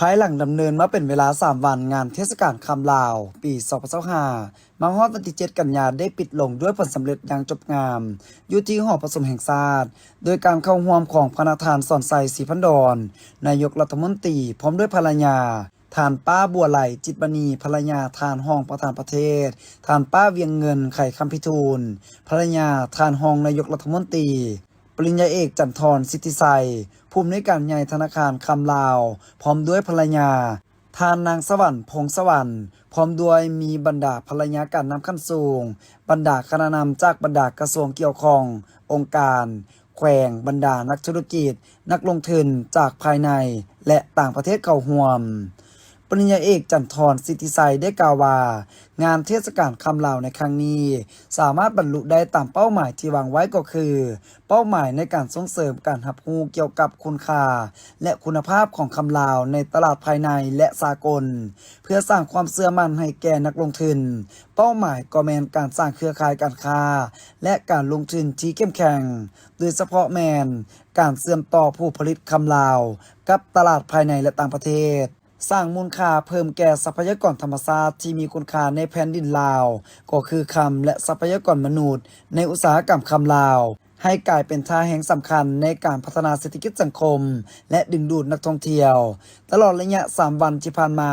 ພາຍຫຼັງດຳເນີນມາເປັນເວລາສາມວັນ, ງານເທດສະການຄຳລາວປີສອງພັນຊາວຫ້າ ມາຮອດວັນທີເຈັດກັນຍາ ໄດ້ປິດລົງດ້ວຍຜົນສຳເລັດຢ່າງຈົບງາມ ຢູ່ທີ່ຫໍປະຊຸມແຫ່ງຊາດ ໂດຍການເຂົ້າຮ່ວມຂອງພະນະທ່ານ ສອນໄຊ ສີພັນດອນ ນາຍົກລັດຖະມົນຕີ ພ້ອມດ້ວຍພັນລະຍາ ທ່ານປ້າ ບົວໄຫຼ ຈິດມະນີ ພັນລະຍາທ່ານຮອງປະທານປະເທດ, ທ່ານປ້າ ວຽງເງິນ ໄຂຄຳພິທູນ ພັນລະຍາທ່ານຮອງນາຍົກລັດຖະມົນຕີ, ປະລິນຍາເອກ ຈັນທອນ ສິດທິໄຊ ຜູ້ອຳນວຍການໃຫຍ່ທະນາຄານຄຳລາວ ພ້ອມດ້ວຍພັນລະຍາ, ທ່ານນາງ ສະຫວັນ ພົງສະຫວັນ ພ້ອມດ້ວຍມີບັນດາພັນລະຍາການນຳຂັ້ນສູງ, ບັນດາຄະນະນຳຈາກບັນດາກະຊວງກ່ຽວຂ້ອງ, ອົງການ, ແຂວງ, ບັນດານັກທຸລະກິດ, ນັກລົງທຶນຈາກພາຍໃນ ແລະ ຕ່າງປະເທດເຂົ້າຮ່ວມ. ປະລິນຍາເອກ ຈັນທອນ ສິດທິໄຊ ໄດ້ກ່າວວ່າ, ງານເທດສະການຄຳລາວໃນຄັ້ງນີ້ ສາມາດບັນລຸໄດ້ຕາມເປົ້າໝາຍທີ່ວາງໄວ້ກໍຄື ເປົ້າໝາຍໃນການສົ່ງເສີມການຮັບຮູ້ກ່ຽວກັບຄຸນຄ່າ ແລະ ຄຸນນະພາບຂອງຄຳລາວໃນຕະຫຼາດພາຍໃນ ແລະ ສາກົນ, ເພື່ອສ້າງຄວາມເຊື່ອໝັ້ນໃຫ້ແກ່ນັກລົງທຶນ. ເປົ້າໝາຍກໍແມ່ນການສ້າງເຄືອຂ່າຍການຄ້າ ແລະ ການລົງທຶນທີ່ເຂັ້ມແຂງ, ໂດຍສະເພາະແມ່ນການເຊື່ອມຕໍ່ຜູ້ຜະລິດຄຳລາວກັບຕະຫຼາດພາຍໃນ ແລະ ຕ່າງປະເທດ. ສ້າງມູນຄ່າເພີ່ມແກ່ຊັບພະຍາກອນທຳມະຊາດທີ່ມີຄຸນຄ່າໃນແຜ່ນດິນລາວ ກໍຄືຄຳ ແລະ ຊັບພະຍາກອນມະນຸດໃນອຸດສາຫະກຳຄຳລາວ ໃຫ້ກາຍເປັນທ່າແຮງສຳຄັນໃນການພັດທະນາເສດຖະກິດສັງຄົມ ແລະ ດຶງດູດນັກທ່ອງທ່ຽວ. ຕະຫຼອດໄລຍະສາມວັນທີ່ຜ່ານມາ,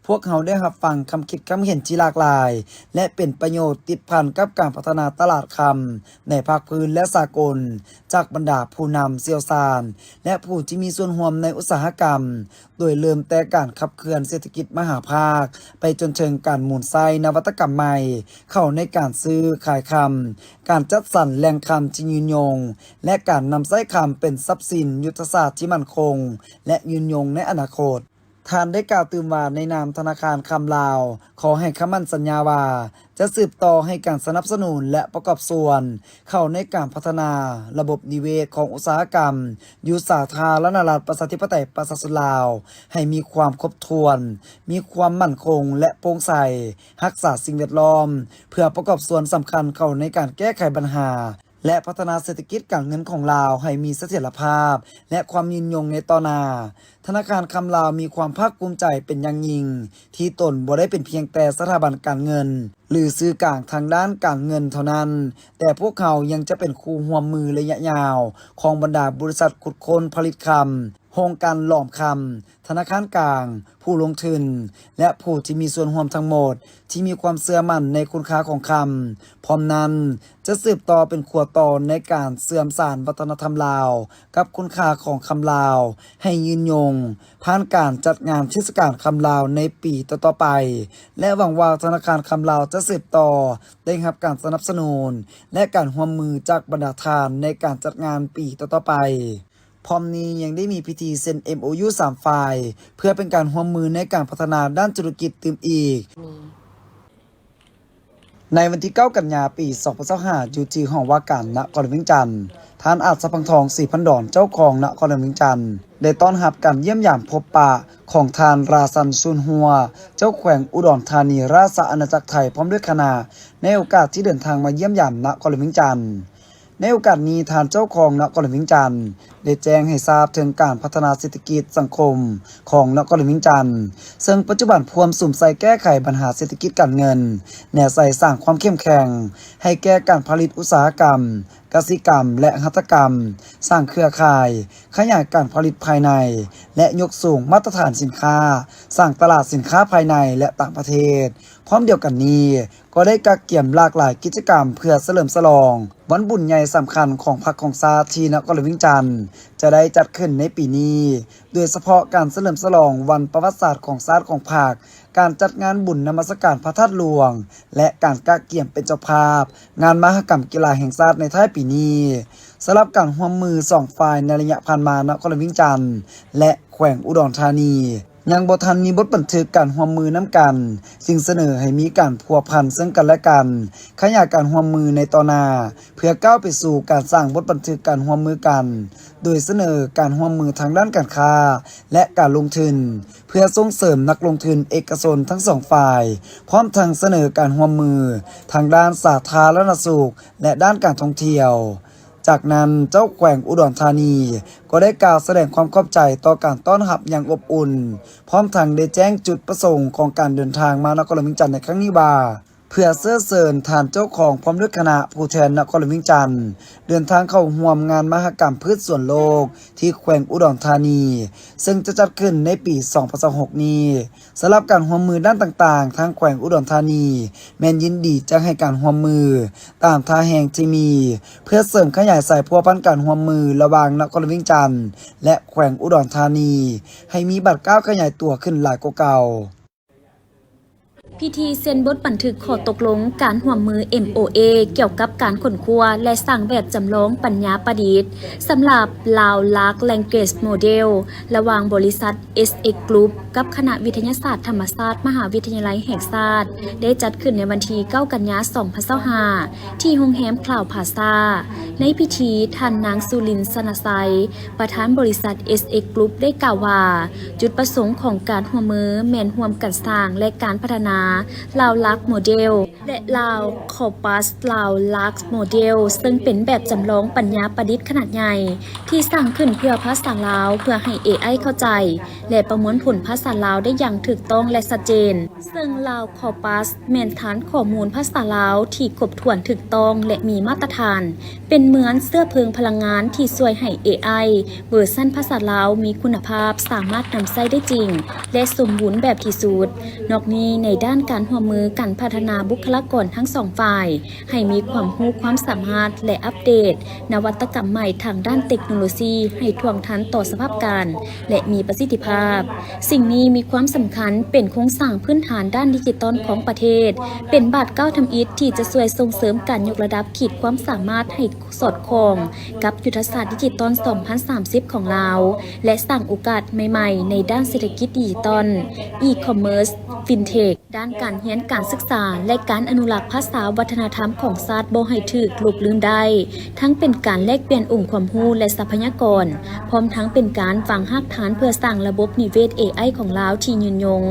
ພວກເຮົາໄດ້ຮັບຟັງຄຳຄິດຄຳເຫັນທີ່ຫຼາກຫຼາຍ ແລະ ເປັນປະໂຫຍດຕິດພັນກັບການພັດທະນາຕະຫຼາດຄຳໃນພາກພື້ນ ແລະ ສາກົນ ຈາກບັນດາຜູ້ນຳຊ່ຽວຊານ ແລະ ຜູ້ທີ່ມີສ່ວນຮ່ວມໃນອຸດສາຫະກຳ. ໂດຍເລີ່ມແຕ່ການຂັບເຄື່ອນເສດຖະກິດມະຫາພາກ ໄປຈົນເຖິງການໝູນໃຊ້ນະວັດຕະກຳໃໝ່ເຂົ້າໃນການຊື້ຂາຍຄຳ, ການຈັດສັນແຫຼ່ງຄຳທີ່ຍືນຍົງ ແລະ ການນຳໃຊ້ຄຳເປັນຊັບສິນຍຸດທະສາດທີ່ໝັ້ນຄົງ ແລະ ຍືນຍົງໃນອະນາຄົດ. ທ່ານໄດ້ກ່າວຕື່ມວ່າ, ໃນນາມທະນາຄານຄຳລາວ ຂໍໃຫ້ຄຳໝັ້ນສັນຍາວ່າ ຈະສືບຕໍ່ໃຫ້ການສະໜັບສະໜູນ ແລະ ປະກອບສ່ວນເຂົ້າໃນການພັດທະນາລະບົບນິເວດຂອງອຸດສາຫະກຳ ຢູ່ສາທາລະນະລັດ ປະຊາທິປະໄຕ ປະຊາຊົນລາວ ໃຫ້ມີຄວາມຄົບຖ້ວນ, ມີຄວາມໝັ້ນຄົງ ແລະ ໂປ່ງໃສ, ຮັກສາສິ່ງແວດລ້ອມ ເພື່ອປະກອບສ່ວນສຳຄັນເຂົ້າໃນການແກ້ໄຂບັນຫາ ແລະ ພັດທະນາເສດຖະກິດການເງິນຂອງລາວໃຫ້ມີສະຖຽນລະພາບ ແລະ ຄວາມຍືນຍົງໃນຕໍ່ໜ້າ. ທະນາຄານຄຳລາວມີຄວາມພາກພູມໃຈເປັນຢ່າງຍິ່ງ ທີ່ຕົນບໍ່ໄດ້ເປັນພຽງແຕ່ສະຖາບັນການເງິນ ຫຼື ສື່ກາງທາງດ້ານການເງິນເທົ່ານັ້ນ, ແຕ່ພວກເຮົາຍັງຈະເປັນຄູ່ຮ່ວມມືໄລຍະຍາວຂອງບັນດາບໍລິສັດຂຸດຄົ້ນຜະລິດຄຳ, ໂຮງກັ່ນຫຼອມຄຳ, ທະນາຄານກາງ, ຜູ້ລົງທຶນ ແລະ ຜູ້ທີ່ມີສ່ວນຮ່ວມທັງໝົດ ທີ່ມີຄວາມເຊື່ອໝັ້ນໃນຄຸນຄ່າຂອງຄຳ. ພ້ອມນັ້ນ, ຈະສືບຕໍ່ເປັນຂົວຕໍ່ໃນການເຊື່ອມສານວັດທະນະທຳລາວກັບຄຸນຄ່າຂອງຄຳລາວໃຫ້ຍືນຍົງ, ຜ່ານການຈັດງານເທດສະການຄຳລາວໃນປີຕໍ່ໆໄປ ແລະ ຫວັງວ່າທະນາຄານຄຳລາວຈະສືບຕໍ່ໄດ້ຮັບການສະໜັບສະໜູນ ແລະ ການຮ່ວມມືຈາກບັນດາທ່ານໃນການຈັດງານປີຕໍ່ໆໄປ. ພ້ອມນີ້ຍັງໄດ້ມີພິທີເຊັນ ເອັມໂອຢູ ສາມຝ່າຍ ເພື່ອເປັນການຮ່ວມມືໃນການພັດທະນາດ້ານທຸລະກິດຕື່ມອີກ. ໃນວັນທີເກົ້າກັນຍາ ປີສອງພັນຊາວຫ້າ ຢູ່ທີ່ຫ້ອງວ່າການນະຄອນຫຼວງວຽງຈັນ, ທ່ານອາດສະພັງທອງ ສີພັນດອນ ເຈົ້າຄອງນະຄອນຫຼວງວຽງຈັນ ໄດ້ຕ້ອນຮັບການຢ້ຽມຢາມພົບປະຂອງທ່ານ ຣາຊັນ ຊຸນຮົວ ເຈົ້າແຂວງອຸດອນທານີ ລາຊະອານາຈັກໄທ ພ້ອມດ້ວຍຄະນະ ໃນໂອກາດທີ່ເດີນທາງມາຢ້ຽມຢາມນະຄອນຫຼວງວຽງຈັນ. ໃນໂອກາດນີ້, ທ່ານເຈົ້າຄອງນະຄອນຫຼວງວຽງຈັນ ໄດ້ແຈ້ງໃຫ້ຊາບເຖິງການພັດທະນາເສດຖະກິດສັງຄົມຂອງນະຄອນຫຼວງວຽງຈັນ, ເຊິ່ງປັດຈຸບັນພວມສຸມໃສ່ແກ້ໄຂບັນຫາເສດຖະກິດການເງິນ, ແນໃສ່ສ້າງຄວາມເຂັ້ມແຂງໃຫ້ແກ່ການຜະລິດອຸດສາຫະກຳ, ກະສິກຳ ແລະ ຫັດຖະກຳ, ສ້າງເຄືອຂ່າຍ, ຂະຫຍາຍການຜະລິດພາຍໃນ ແລະ ຍົກສູງມາດຕະຖານສິນຄ້າ, ສ້າງຕະຫຼາດສິນຄ້າພາຍໃນ ແລະ ຕ່າງປະເທດ. ພ້ອມດຽວກັນນີ້, ກໍໄດ້ກະກຽມຫຼາກຫຼາຍກິດຈະກຳເພື່ອສະເຫຼີມສະຫຼອງວັນບຸນໃຫຍ່ສຳຄັນຂອງພັກຂອງຊາດທີ່ນະຄອນຫຼວງວຽງຈັນຈະໄດ້ຈັດຂຶ້ນໃນປີນີ້, ໂດຍສະເພາະການສະເຫຼີມສະຫຼອງວັນປະຫວັດສາດຂອງຊາດຂອງພັກ, ການຈັດງານບຸນນະມັດສະການພະທາດຫຼວງ ແລະ ການກະກຽມເປັນເຈົ້າພາບງານມະຫະກຳກິລາແຫ່ງຊາດໃນທ້າຍປີນີ້. ສຳລັບການຮ່ວມມືສອງຝ່າຍໃນໄລຍະຜ່ານມາ, ນະຄອນຫຼວງວຽງຈັນ ແລະ ແຂວງອຸດອນທານີ ຍັງບໍ່ທັນມີບົດບັນທຶກການຮ່ວມມືນຳກັນ, ຈຶ່ງສະເໜີໃຫ້ມີການພົວພັນເຊິ່ງກັນແລະກັນ, ຂະຫຍາຍການຮ່ວມມືໃນຕໍ່ໜ້າ ເພື່ອກ້າວໄປສູ່ການສ້າງບົດບັນທຶກການຮ່ວມມືກັນ, ໂດຍສະເໜີການຮ່ວມມືທາງດ້ານການຄ້າ ແລະ ການລົງທຶນ ເພື່ອສົ່ງເສີມນັກລົງທຶນເອກະຊົນທັງສອງຝ່າຍ, ພ້ອມທັງສະເໜີການຮ່ວມມືທາງດ້ານສາທາລະນະສຸກ ແລະ ດ້ານການທ່ອງທ່ຽວ. ຈ ຈາກນັ້ນ ເຈົ້າແຂວງອຸດອນທານີກໍໄດ້ກ່າວສະແດງຄວາມຂອບໃຈຕໍ່ການຕ້ອນຮັບຢ່າງອົບອຸ່ນ, ພ້ອມທັງໄດ້ແຈ້ງຈຸດປະສົງຂອງການເດີນທາງມານະຄອນຫຼວງວຽງຈັນໃນຄັ້ງນີ້ວ່າ ເພື່ອເຊື້ອເຊີນທ່ານເຈົ້າຄອງ ພ້ອມດ້ວຍຄະນະຜູ້ແທນນະຄອນຫຼວງວຽງຈັນ ເດີນທາງເຂົ້າຮ່ວມງານມະຫະກຳພືດສວນໂລກທີ່ແຂວງອຸດອນທານີ ເຊິ່ງຈະຈັດຂຶ້ນໃນປີສອງພັນຊາວຫົກນີ້. ສຳລັບການຮ່ວມມືດ້ານຕ່າງໆ, ທາງແຂວງອຸດອນທານີແມ່ນຍິນດີຈະໃຫ້ການຮ່ວມມືຕາມທ່າແຮງທີ່ມີ ເພື່ອເສີມຂະຫຍາຍສາຍພົວພັນການຮ່ວມມືລະຫວ່າງນະຄອນຫຼວງວຽງຈັນ ແລະ ແຂວງອຸດອນທານີ ໃຫ້ມີບາດກ້າວຂະຫຍາຍຕົວຂຶ້ນຫຼາຍກວ່າເກົ່າ. ພິທີເຊັນບົດບັນທຶກຂໍ້ຕົກລົງການຮ່ວມມື ເອັມໂອເອ ກ່ຽວກັບການຄົ້ນຄວ້າ ແລະ ສ້າງແບບຈຳລອງປັນຍາປະດິດ ສຳລັບ Lao Large Language Model ລະຫວ່າງບໍລິສັດ ເອສເອັກ Group ກັບຄະນະວິທະຍາສາດທຳມະຊາດ ມະຫາວິທະຍາໄລແຫ່ງຊາດ ໄດ້ຈັດຂຶ້ນໃນວັນທີເກົ້າ ກັນຍາ ສອງພັນຊາວຫ້າ ທີ່ໂຮງແຮມ Crowne Plaza. ໃນພິທີ, ທ່ານນາງ ສຸລິນ ຊະນະໄຊ ປະທານບໍລິສັດ ເອສເອັກ Group ໄດ້ກ່າວວ່າ ຈຸດປະສົງຂອງການຮ່ວມມືແມ່ນຮ່ວມກັນສ້າງ ແລະ ການພັດທະນາ Lao Large Model ແລະ Lao Corpus Lao Large Model ເຊິ່ງເປັນແບບຈຳລອງປັນຍາປະດິດຂະໜາດໃຫຍ່ ທີ່ສ້າງຂຶ້ນເພື່ອພາສາລາວ ເພື່ອໃຫ້ ເອໄອ ເຂົ້າໃຈ ແລະ ປະມວນຜົນພາສາລາວໄດ້ຢ່າງຖືກຕ້ອງ ແລະ ຊັດເຈນ. ເຊິ່ງ Lao Corpus ແມ່ນຖານຂໍ້ມູນພາສາລາວທີ່ຄົບຖ້ວນ, ຖືກຕ້ອງ ແລະ ມີມາດຕະຖານ, ເປັນເໝືອນເຊື້ອເພີງພະລັງງານທີ່ຊ່ວຍໃຫ້ ເອໄອ ເວີຊັນພາສາລາວມີຄຸນນະພາບ, ສາມາດນຳໃຊ້ໄດ້ຈິງ ແລະ ສົມບູນແບບທີ່ສຸດ. ນອກນີ້, ໃນດ້ານການຮ່ວມມືການພັດທະນາບຸກຄະລາກອນທັງສອງຝ່າຍ ໃຫ້ມີຄວາມຮູ້ຄວາມສາມາດ ແລະ ອັບເດດນະວັດຕະກຳໃໝ່ທາງດ້ານເຕັກໂນໂລຊີໃຫ້ທ່ວງທັນຕໍ່ສະພາບການ ແລະ ມີປະສິດທິພາບ. ສິ່ງນີ້ມີຄວາມສຳຄັນເປັນໂຄງສ້າງພື້ນຖານດ້ານດິຈິຕອນຂອງປະເທດ, ເປັນບາດກ້າວທຳອິດທີ່ຈະຊ່ວຍສົ່ງເສີມການຍົກລະດັບຂີດຄວາມສາມາດໃຫ້ສອດຄ່ອງກັບຍຸດທະສາດດິຈິຕອນສອງພັນສາມສິບຂອງລາວ ແລະ ສ້າງໂອກາດໃໝ່ໆໃນດ້ານເສດຖະກິດດິຈິຕອນ, ອີຄອມເມີສ, ຟິນເທັກ. ດ້ານການຮຽນການສຶກສາ ແລະ ການອະນຸລັກພາສາວັດທະນະທຳຂອງຊາດບໍ່ໃຫ້ຖືກລົບລືມໄດ້, ທັງເປັນການແລກປ່ຽນອົງຄວາມຮູ້ ແລະ ຊັບພະຍາກອນ, ພ້ອມທັງເປັນການວາງຮາກຖານເພື່ອສ້າງລະບົບນິເວດ ເອໄອ ຂອງລາວທີ່ຍືນຍົງ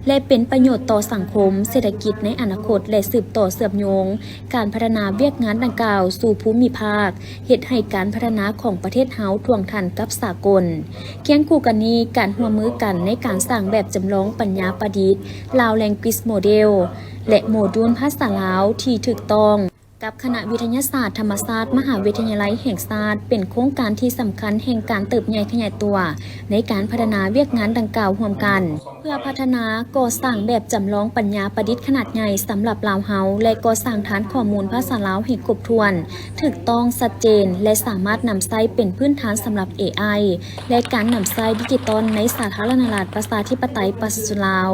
ແລະ ເປັນປະໂຫຍດຕໍ່ສັງຄົມ, ເສດຖະກິດໃນອະນາຄົດ ແລະ ສືບຕໍ່ເຊື່ອມໂຍງການພັດທະນາວຽກງານດັ່ງກ່າວສູ່ພູມິພາກ, ເຮັດໃຫ້ການພັດທະນາຂອງປະເທດເຮົາທ່ວງທັນກັບສາກົນ. ຄຽງຄູ່ກັນນີ້, ການຮ່ວມມືກັນໃນການສ້າງແບບຈຳລອງປັນຍາປະດິດ Lao Language Model ແລະ ໂມດູນພາສາລາວທີ່ຖືກຕ້ອງ ກັບຄະນະວິທະຍາສາດທຳມະຊາດ ມະຫາວິທະຍາໄລແຫ່ງຊາດ ເປັນໂຄງການທີ່ສຳຄັນແຫ່ງການເຕີບໃຫຍ່ຂະຫຍາຍຕົວໃນການພັດທະນາວຽກງານດັ່ງກ່າວຮ່ວມກັນ ເພື່ອພັດທະນາກໍ່ສ້າງແບບຈຳລອງປັນຍາປະດິດຂະໜາດໃຫຍ່ສຳລັບລາວເຮົາ ແລະ ກໍ່ສ້າງຖານຂໍ້ມູນພາສາລາວໃຫ້ຄົບຖ້ວນ, ຖືກຕ້ອງ, ຊັດເຈນ ແລະ ສາມາດນຳໃຊ້ເປັນພື້ນຖານສຳລັບ ເອໄອ ແລະ ການນຳໃຊ້ດິຈິຕອນໃນສາທາລະນະລັດ ປະຊາທິປະໄຕ ປະຊາຊົນລາວ,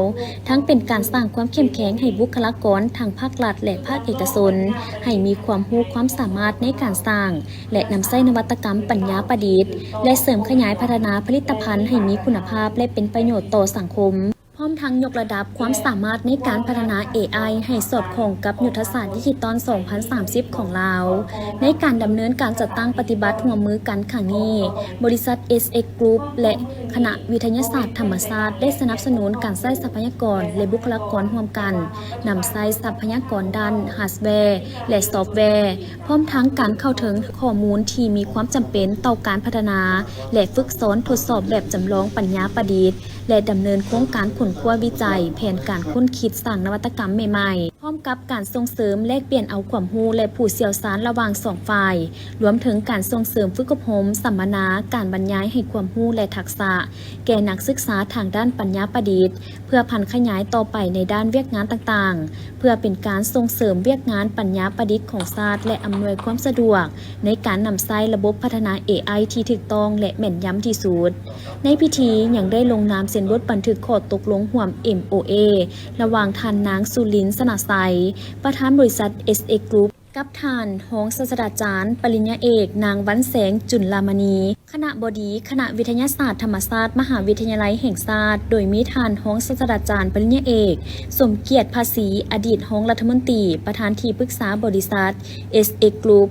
ທັງເປັນການສ້າງຄວາມເຂັ້ມແຂງໃຫ້ບຸກຄະລາກອນທັງພາກລັດ ແລະ ພາກເອກະຊົນ ໃຫ້ມີຄວາມຮູ້ຄວາມສາມາດໃນການສ້າງ ແລະ ນຳໃຊ້ນະວັດຕະກຳປັນຍາປະດິດ ແລະ ເສີມຂະຫຍາຍພັດທະນາຜະລິດຕະພັນໃຫ້ມີຄຸນນະພາບ ແລະ ເປັນປະໂຫຍດຕໍ່ສັງຄົມ. ພ້ອມທັງຍົກລະດັບຄວາມສາມາດໃນການພັດທະນາ ເອໄອ ໃຫ້ສອດຄ່ອງກັບຍຸດທະສາດດິຈິຕອນສອງພັນສາມສິບຂອງລາວ. ໃນການດຳເນີນການຈັດຕັ້ງປະຕິບັດຮ່ວມມືກັນຄັ້ງນີ້, ບໍລິສັດ ເອສເອັກ Group ແລະ ຄະນະວິທະຍາສາດທຳມະຊາດ ໄດ້ສະໜັບສະໜູນການໃຊ້ຊັບພະຍາກອນ ແລະ ບຸກຄະລາກອນຮ່ວມກັນ, ນຳໃຊ້ຊັບພະຍາກອນດ້ານຮາດແວ ແລະ ຊອບແວ, ພ້ອມທັງການເຂົ້າເຖິງຂໍ້ມູນທີ່ມີຄວາມຈຳເປັນຕໍ່ການພັດທະນາ ແລະ ຝຶກສອນທົດສອບແບບຈຳລອງປັນຍາປະດິດ ແລະ ດຳເນີນໂຄງການຄົ້ນຄວ້າວິໄຈ, ແຜນການຄົ້ນຄິດສ້າງນະວັດຕະກຳໃໝ່ໆ, ພ້ອມກັບການສົ່ງເສີມແລກປ່ຽນເອົາຄວາມຮູ້ ແລະ ຜູ້ຊ່ຽວຊານລະຫວ່າງສອງຝ່າຍ, ລວມເຖິງການສົ່ງເສີມຝຶກອົບຮົມ, ສຳມະນາ, ການບັນຍາຍໃຫ້ຄວາມຮູ້ ແລະ ທັກສະແກ່ນັກສຶກສາທາງດ້ານປັນຍາປະດິດ, ເພື່ອຜັນຂະຫຍາຍຕໍ່ໄປໃນດ້ານວຽກງານຕ່າງໆ, ເພື່ອເປັນການສົ່ງເສີມວຽກງານປັນຍາປະດິດຂອງຊາດ ແລະ ອຳນວຍຄວາມສະດວກໃນການນຳໃຊ້ລະບົບພັດທະນາ ເອໄອ ທີ່ຖືກຕ້ອງ ແລະ ແມ່ນຢຳທີ່ສຸດ. ໃນພິທີຍັງໄດ້ລົງນາມເຊັນບົດບັນທຶກຂໍ້ຕົກລົງຮ່ວມ ເອັມໂອເອ ລະຫວ່າງທ່ານນາງ ສຸລິນ ຊະນະໄຊ ປະທານບໍລິສັດ ເອສເອັກ Group ກັບທ່ານຮອງສາດສະດາຈານປະລິນຍາເອກ ນາງ ວັນແສງ ຈຸນລາມະນີ ຄະນະບໍດີຄະນະວິທະຍາສາດທຳມະຊາດ ມະຫາວິທະຍາໄລແຫ່ງຊາດ, ໂດຍມີທ່ານຮອງສາດສະດາຈານປະລິນຍາເອກ ສົມກຽດ ພາສີ ອະດີດຮອງລັດຖະມົນຕີ, ປະທານທີ່ປຶກສາບໍລິສັດ ເອສເອັກ Group,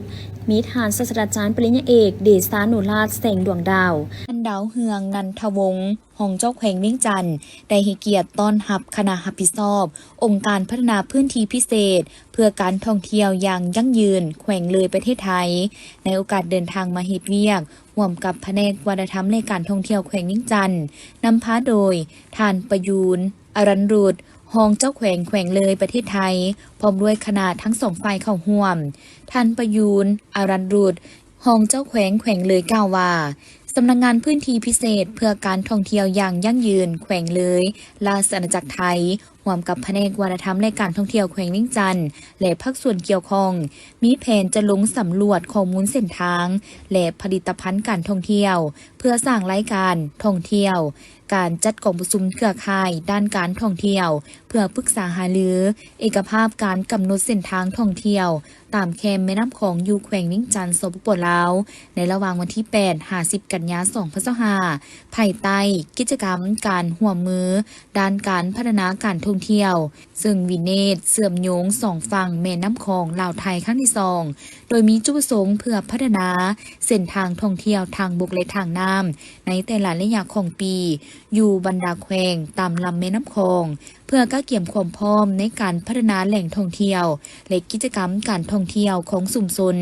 ມີທ່ານສາດສະດາຈານປະລິນຍາເອກ ເດຊານຸລາດ ແສງດວງດາວ, ທ່ານ ດາວເຮືອງ ນັນທະວົງ, ຮອງເຈົ້າແຂວງວຽງຈັນ ໄດ້ໃຫ້ກຽດຕ້ອນຮັບຄະນະຮັບຜິດຊອບອົງການພັດທະນາພື້ນທີ່ພິເສດເພື່ອການທ່ອງທ່ຽວຢ່າງຢັ້ງຢືນແຂວງເລີຍປະເທດໄທ ໃນໂອກາດເດີນທາງມາເຮັດວຽກຮ່ວມກັບພະແນກວັດທະນະທຳ ແລະ ການທ່ອງທ່ຽວແຂວງວຽງຈັນ, ນຳພາໂດຍ ທ່ານ ປະຍູນ ອະລັນຣຸດ ຮອງເຈົ້າແຂວງແຂວງເລີຍປະເທດໄທ ພ້ອມດ້ວຍຄະນະທັງສອງຝ່າຍເຂົ້າຮ່ວມ. ທ່ານ ປະຍູນ ອະລັນຣຸດ ຮອງເຈົ້າແຂວງແຂວງເລີຍກ່າວວ່າ ສຳນັກງານພື້ນທີ່ພິເສດເພື່ອການທ່ອງທ່ຽວຢ່າງຢັ້ງຢືນແຂວງເລີຍ ລາຊະອານາຈັກໄທ ຮ່ວມກັບພະແນກວັດທະນະທຳ ແລະ ການທ່ອງທ່ຽວແຂວງວຽງຈັນ ແລະ ພາກສ່ວນກ່ຽວຂ້ອງ ມີແຜນຈະລົງສຳຫຼວດຂໍ້ມູນເສັ້ນທາງ ແລະ ຜະລິດຕະພັນການທ່ອງທ່ຽວ ເພື່ອສ້າງລາຍການທ່ອງທ່ຽວ, ການຈັດກອງປະຊຸມເຄືອຂ່າຍດ້ານການທ່ອງທ່ຽວ ເພື່ອປຶກສາຫາລືເອກະພາບການກຳນົດເສັ້ນທາງທ່ອງທ່ຽວ ຕາມແຄມແມ່ນ້ຳຂອງຢູ່ແຂວງວຽງຈັນ ສປປ ລາວ ໃນລະຫວ່າງວັນທີແປດ ຫາ ສິບ ກັນຍາ ສອງພັນຊາວຫ້າ ພາຍໃຕ້ກິດຈະກຳການຮ່ວມມືດ້ານການພັດທະນາການທ່ອງທ່ຽວ ເຊິ່ງວິເນດເຊື່ອມໂຍງສອງຝັ່ງແມ່ນ້ຳຂອງລາວ-ໄທຄັ້ງທີສອງ ໂດຍມີຈຸດປະສົງເພື່ອພັດທະນາເສັ້ນທາງທ່ອງທ່ຽວທາງບົກ ແລະ ທາງນ້ຳໃນແຕ່ລະໄລຍະຂອງປີ ຢູ່ບັນດາແຂວງຕາມລຳແມ່ນ້ຳຂອງ ເພື່ອກະກຽມຄວາມພ້ອມໃນການພັດທະນາແຫຼ່ງທ່ອງທ່ຽວ ແລະ ກິດຈະກຳການທ່ອງທ່ຽວຂອງຊຸມຊົນ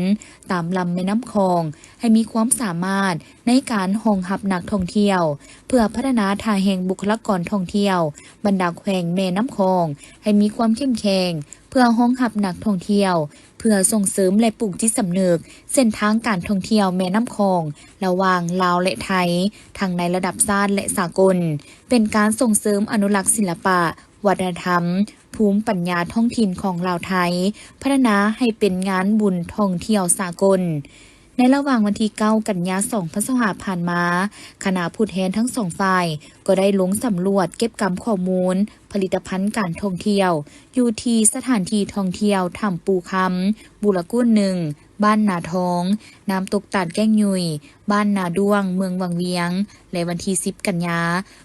ຕາມລຳແມ່ນ້ຳຂອງ ໃຫ້ມີຄວາມສາມາດໃນການຮອງຮັບນັກທ່ອງທ່ຽວ, ເພື່ອພັດທະນາທ່າແຮງບຸກຄະລາກອນທ່ອງທ່ຽວບັນດາແຂວງແມ່ນ້ຳຂອງໃຫ້ມີຄວາມເຂັ້ມແຂງ ເພື່ອຮອງຮັບນັກທ່ອງທ່ຽວ, ເພື່ອສົ່ງເສີມ ແລະ ປູກຈິດສຳນຶກເສັ້ນທາງການທ່ອງທ່ຽວແມ່ນ້ຳຂອງລະຫວ່າງລາວ ແລະ ໄທ ທັງໃນລະດັບຊາດ ແລະ ສາກົນ, ເປັນການສົ່ງເສີມອະນຸລັກສິລະປະ, ວັດທະນະທຳ, ພູມປັນຍາທ້ອງຖິ່ນຂອງລາວ-ໄທ, ພັດທະນາໃຫ້ເປັນງານບຸນທ່ອງທ່ຽວສາກົນ. ໃນລະຫວ່າງວັນທີເກົ້າ ກັນຍາ ສອງພັນຊາວຫ້າ ຜ່ານມາ, ຄະນະຜູ້ແທນທັງສອງຝ່າຍກໍໄດ້ລົງສຳຫຼວດເກັບກຳຂໍ້ມູນຜະລິດຕະພັນການທ່ອງທ່ຽວ ຢູ່ທີ່ສະຖານທີ່ທ່ອງທ່ຽວຖ້ຳປູຄຳ, ບູລະກູນໜຶ່ງ, ບ້ານນາທອງ, ນ້ຳຕົກຕາດແກ້ງຫຍຸຍ, ບ້ານນາດ້ວງ, ເມືອງວັງວຽງ ແລະ ວັນທີສິບ ກັນຍາ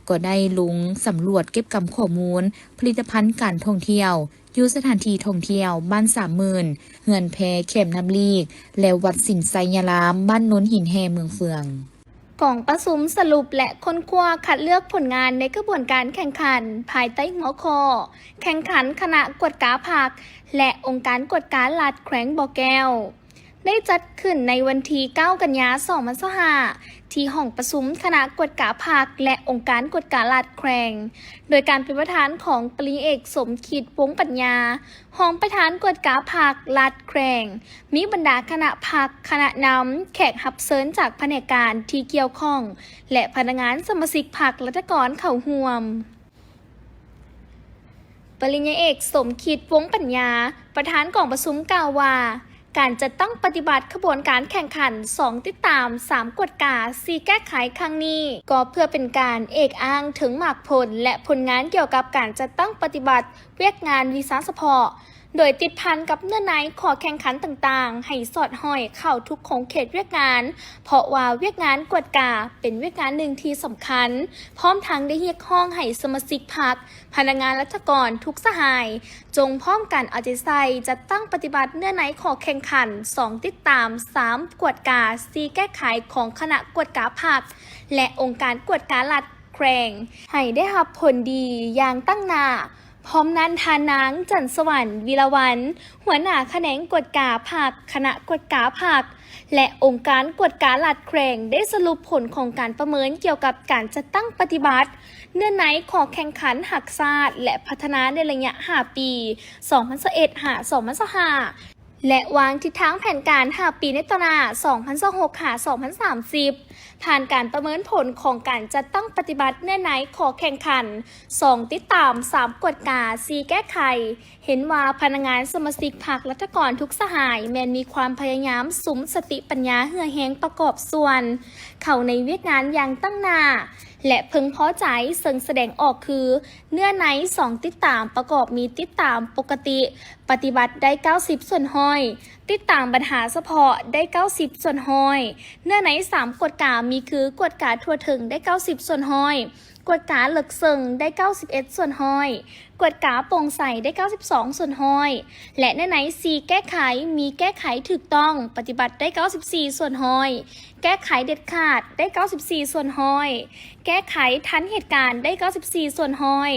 ກໍໄດ້ລົງສຳຫຼວດເກັບກຳຂໍ້ມູນຜະລິດຕະພັນການທ່ອງທ່ຽວ ຢູ່ສະຖານທີ່ທ່ອງທ່ຽວບ້ານສາມໝື່ນ, ເຮືອນແພແຄມນ້ຳລີກ ແລະ ວັດສິນໄຊຍາລາມ ບ້ານໂນນຫີນແຮ່ ເມືອງເຟືອງ. ກອງປະຊຸມສະຫຼຸບ ແລະ ຄົ້ນຄວ້າຄັດເລືອກຜົນງານໃນຂະບວນການແຂ່ງຂັນ ພາຍໃຕ້ຫົວຂໍ້ ແຂ່ງຂັນຄະນະກວດກາພັກ ແລະ ອົງການກວດກາລັດແຂວງບໍ່ແກ້ວ ໄດ້ຈັດຂຶ້ນໃນວັນທີເກົ້າ ກັນຍາ ສອງພັນຊາວຫ້າ ທີ່ຫ້ອງປະຊຸມຄະນະກວດກາພັກ ແລະ ອົງການກວດກາລັດແຂວງ ໂດຍການເປັນປະທານຂອງປະລິນຍາເອກ ສົມຄິດ ວົງປັນຍາ ຮອງປະທານກວດກາພັກລັດແຂວງ, ມີບັນດາຄະນະພັກ, ຄະນະນຳ, ແຂກຮັບເຊີນຈາກພະແນກການທີ່ກ່ຽວຂ້ອງ ແລະ ພະນັກງານສະມາຊິກພັກລັດຖະກອນເຂົ້າຮ່ວມ. ປະລິນຍາເອກ ສົມຄິດ ວົງປັນຍາ ປະທານກອງປະຊຸມກ່າວວ່າ ການຈັດຕັ້ງປະຕິບັດຂະບວນການແຂ່ງຂັນ ສອງ ຕິດຕາມ, ສາມ ກວດກາ, ສີ່ ແກ້ໄຂ ຄັ້ງນີ້ ກໍເພື່ອເປັນການເອກອ້າງເຖິງໝາກຜົນ ແລະ ຜົນງານກ່ຽວກັບການຈັດຕັ້ງປະຕິບັດວຽກງານວິຊາສະເພາະ ໂດຍຕິດພັນກັບເນື້ອໃນຂໍ້ແຂ່ງຂັນຕ່າງໆ ໃຫ້ສອດຫ້ອຍເຂົ້າທຸກຂົງເຂດວຽກງານ, ເພາະວ່າວຽກງານກວດກາເປັນວຽກງານໜຶ່ງທີ່ສຳຄັນ, ພ້ອມທັງໄດ້ຮຽກຮ້ອງໃຫ້ສະມາຊິກພັກ, ພະນັກງານລັດຖະກອນທຸກສະຫາຍ ຈົ່ງພ້ອມກັນເອົາໃຈໃສ່ຈັດຕັ້ງປະຕິບັດເນື້ອໃນຂໍ້ແຂ່ງຂັນ ສອງ ຕິດຕາມ, ສາມ ກວດກາ, ສີ່ ແກ້ໄຂ ຂອງຄະນະກວດກາພັກ ແລະ ອົງການກວດກາລັດແຂວງ ໃຫ້ໄດ້ຮັບຜົນດີຢ່າງຕັ້ງໜ້າ. ພ້ອມນັ້ນ ທ່ານນາງ ຈັນສະຫວັນ ວິລະວັນ ຫົວໜ້າຂະແໜງກວດກາພັກ, ຄະນະກວດກາພັກ ແລະ ອົງການກວດກາລັດແຂວງ ໄດ້ສະຫຼຸບຜົນຂອງການປະເມີນກ່ຽວກັບການຈັດຕັ້ງປະຕິບັດເນື້ອໃນຂໍ້ແຂ່ງຂັນຮັກຊາດ ແລະ ພັດທະນາໃນໄລຍະຫ້າປີ ສອງພັນຊາວເອັດ ຫາ ສອງພັນຊາວຫ້າ ແລະ ວາງທິດທາງແຜນການຫ້າປີໃນຕໍ່ໜ້າ ສອງພັນຊາວຫົກ ຫາ ສອງພັນສາມສິບ ຜ່ານການປະເມີນຜົນຂອງການຈັດຕັ້ງປະຕິບັດເນື້ອໃນຂໍ້ແຂ່ງຂັນ ສອງ ຕິດຕາມ, ສາມ ກວດກາ, ສີ່ ແກ້ໄຂ ເຫັນວ່າພະນັກງານສະມາຊິກພັກລັດຖະກອນທຸກສະຫາຍ ແມ່ນມີຄວາມພະຍາຍາມສຸມສະຕິປັນຍາເຫື່ອແຮງປະກອບສ່ວນເຂົ້າໃນວຽກງານຢ່າງຕັ້ງໜ້າ ແລະ ເພິ່ງພໍໃຈ, ເຊິ່ງສະແດງອອກຄື ເນື້ອໃນ ສອງ ຕິດຕາມ ປະກອບມີ ຕິດຕາມປົກກະຕິ ປະຕິບັດໄດ້ເກົ້າສິບສ່ວນຮ້ອຍ, ຕິດຕາມບັນຫາສະເພາະໄດ້ເກົ້າສິບສ່ວນຮ້ອຍ, ເນື້ອໃນ ສາມ ກວດກາ ມີຄື ກວດກາທົ່ວເຖິງໄດ້ເກົ້າສິບສ່ວນຮ້ອຍ, ກວດກາເລິກເຊິ່ງໄດ້ເກົ້າສິບເອັດສ່ວນຮ້ອຍ, ກວດກາໂປ່ງໃສໄດ້ເກົ້າສິບສອງສ່ວນຮ້ອຍ ແລະ ໃນໃນສີ່ແກ້ໄຂ ມີແກ້ໄຂຖືກຕ້ອງປະຕິບັດໄດ້ເກົ້າສິບສີ່ສ່ວນຮ້ອຍ, ແກ້ໄຂເດັດຂາດໄດ້ເກົ້າສິບສີ່ສ່ວນຮ້ອຍ, ແກ້ໄຂທັນເຫດການໄດ້ເກົ້າສິບສີ່ສ່ວນຮ້ອຍ.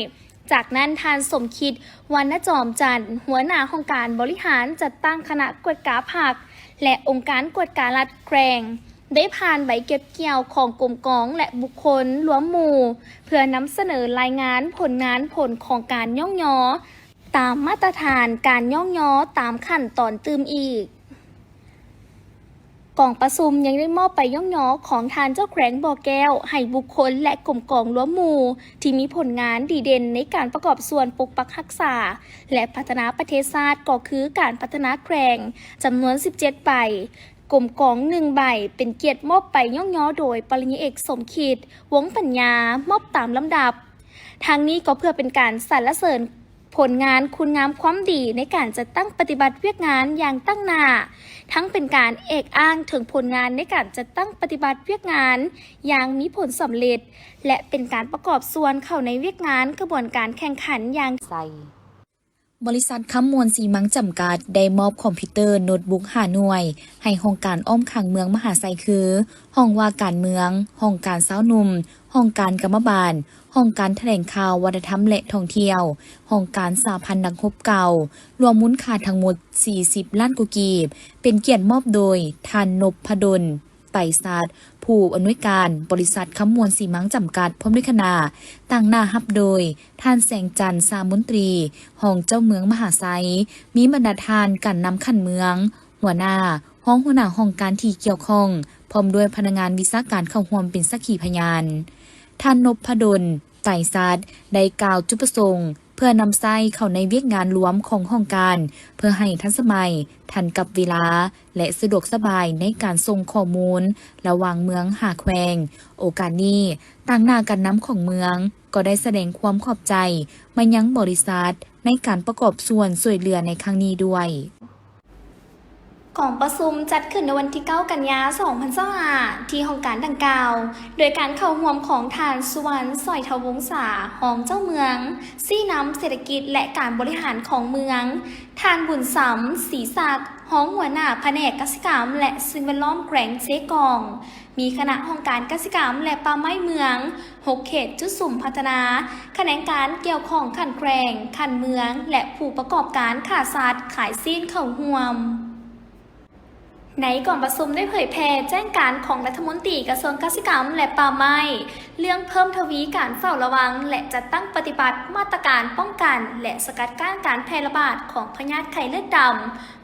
ຈາກນັ້ນ ທ່ານ ສົມຄິດ ວັນນະຈອມຈັນ ຫົວໜ້າຫ້ອງການບໍລິຫານຈັດຕັ້ງຄະນະກວດກາພັກ ແລະ ອົງການກວດກາລັດແຂວງ ໄດ້ຜ່ານໃບເກັບກ່ຽວຂອງກົມກອງ ແລະ ບຸກຄົນລວມໝູ່ ເພື່ອນຳສະເໜີລາຍງານຜົນງານຜົນຂອງການຍ້ອງຍໍ ຕາມມາດຕະຖານການຍ້ອງຍໍຕາມຂັ້ນຕອນຕື່ມອີກ. ກອງປະຊຸມຍັງໄດ້ມອບໃບຍ້ອງຍໍຂອງທ່ານເຈົ້າແຂວງບໍ່ແກ້ວ ໃຫ້ບຸກຄົນ ແລະ ກົມກອງລວມໝູ່ ທີ່ມີຜົນງານດີເດັ່ນໃນການປະກອບສ່ວນປົກປັກຮັກສາ ແລະ ພັດທະນາປະເທດຊາດ ກໍຄືການພັດທະນາແຂວງ ຈຳນວນສິບເຈັດໃບ, ກົມກອງໜຶ່ງໃບ ເປັນກຽດມອບໃບຍ້ອງຍໍໂດຍປະລິນຍາເອກ ສົມຄິດ ວົງປັນຍາ ມອບຕາມລຳດັບ. ທັງນີ້ກໍເພື່ອເປັນການສັນລະເສີນຜົນງານຄຸນງາມຄວາມດີໃນການຈັດຕັ້ງປະຕິບັດວຽກງານຢ່າງຕັ້ງໜ້າ, ທັງເປັນການເອກອ້າງເຖິງຜົນງານໃນການຈັດຕັ້ງປະຕິບັດວຽກງານຢ່າງມີຜົນສຳເລັດ ແລະ ເປັນການປະກອບສ່ວນເຂົ້າໃນວຽກງານຂະບວນການແຂ່ງຂັນຢ່າງໃສ. ບໍລິສັດຄຳມ່ວນສີມັງຈຳກັດ ໄດ້ມອບຄອມພິວເຕີໂນດບຸກຫ້າໜ່ວຍ ໃຫ້ຫ້ອງການອ້ອມຂ້າງເມືອງມະຫາໄຊ ຄື ຫ້ອງວ່າການເມືອງ, ຫ້ອງການຊາວໜຸ່ມ, ຫ້ອງການກຳມະບານ, ຫ້ອງການຖະແຫຼງຂ່າວ, ວັດທະນະທຳ ແລະ ທ່ອງທ່ຽວ, ຫ້ອງການສະຫະພັນນັກຮົບເກົ່າ, ລວມມູນຄ່າທັງໝົດສີ່ສິບລ້ານກວ່າກີບ, ເປັນກຽດມອບໂດຍທ່ານ ນົບພະດົນ ໄຕສັດ ຜູ້ອຳນວຍການບໍລິສັດຄຳມ່ວນສີມັງຈຳກັດ ພ້ອມດ້ວຍຄະນະ, ຕາງໜ້າຮັບໂດຍທ່ານ ແສງຈັນ ຊາມົນຕີ ຮອງເຈົ້າເມືອງມະຫາໄຊ, ມີບັນດາທ່ານການນຳຂັ້ນເມືອງ, ຫົວໜ້າ, ຮອງຫົວໜ້າຫ້ອງການທີ່ກ່ຽວຂ້ອງ ພ້ອມດ້ວຍພະນັກງານວິຊາການເຂົ້າຮ່ວມເປັນສັກຂີພະຍານ. ທ່ານ ນົບພະດົນ ໄຕສັດ ໄດ້ກ່າວຈຸດປະສົງ ເພື່ອນຳໃຊ້ເຂົ້າໃນວຽກງານລວມຂອງຫ້ອງການ ເພື່ອໃຫ້ທັນສະໄໝ, ທັນກັບເວລາ ແລະ ສະດວກສະບາຍໃນການສົ່ງຂໍ້ມູນລະຫວ່າງເມືອງຫາແຂວງ. ໂອກາດນີ້, ຕາງໜ້າການນຳຂອງເມືອງກໍໄດ້ສະແດງຄວາມຂອບໃຈມາຍັງບໍລິສັດໃນການປະກອບສ່ວນຊ່ວຍເຫຼືອໃນຄັ້ງນີ້ດ້ວຍ. ກອງປະຊຸມຈັດຂຶ້ນໃນວັນທີເກົ້າ ກັນຍາ ສອງພັນຊາວຫ້າ ທີ່ຫ້ອງການດັ່ງກ່າວ, ໂດຍການເຂົ້າຮ່ວມຂອງທ່ານ ສຸວັນ ສອຍທະວົງສາ ຮອງເຈົ້າເມືອງ, ຊີ້ນຳເສດຖະກິດ ແລະ ການບໍລິຫານຂອງເມືອງ, ທ່ານ ບຸນສຳ ສີສັກ ຮອງຫົວໜ້າພະແນກກະສິກຳ ແລະ ສິ່ງແວດລ້ອມແຂວງເຊກອງ, ມີຄະນະຫ້ອງການກະສິກຳ ແລະ ປ່າໄມ້ເມືອງ, ຫົກເຂດຈຸດສຸມພັດທະນາ, ຂະແໜງການກ່ຽວຂ້ອງຂັ້ນແຂວງ, ຂັ້ນເມືອງ ແລະ ຜູ້ປະກອບການຄ້າສັດຂາຍຊີ້ນເຂົ້າຮ່ວມ. ໃນກອງປະຊຸມໄດ້ເຜີຍແຜ່ແຈ້ງການຂອງລັດຖະມົນຕີກະຊວງກະສິກຳ ແລະ ປ່າໄມ້ ເລື່ອງເພີ່ມທະວີການເຝົ້າລະວັງ ແລະ ຈັດຕັ້ງປະຕິບັດມາດຕະການປ້ອງກັນ ແລະ ສະກັດກັ້ນການແຜ່ລະບາດຂອງພະຍາດໄຂ້ເລືອດດຳ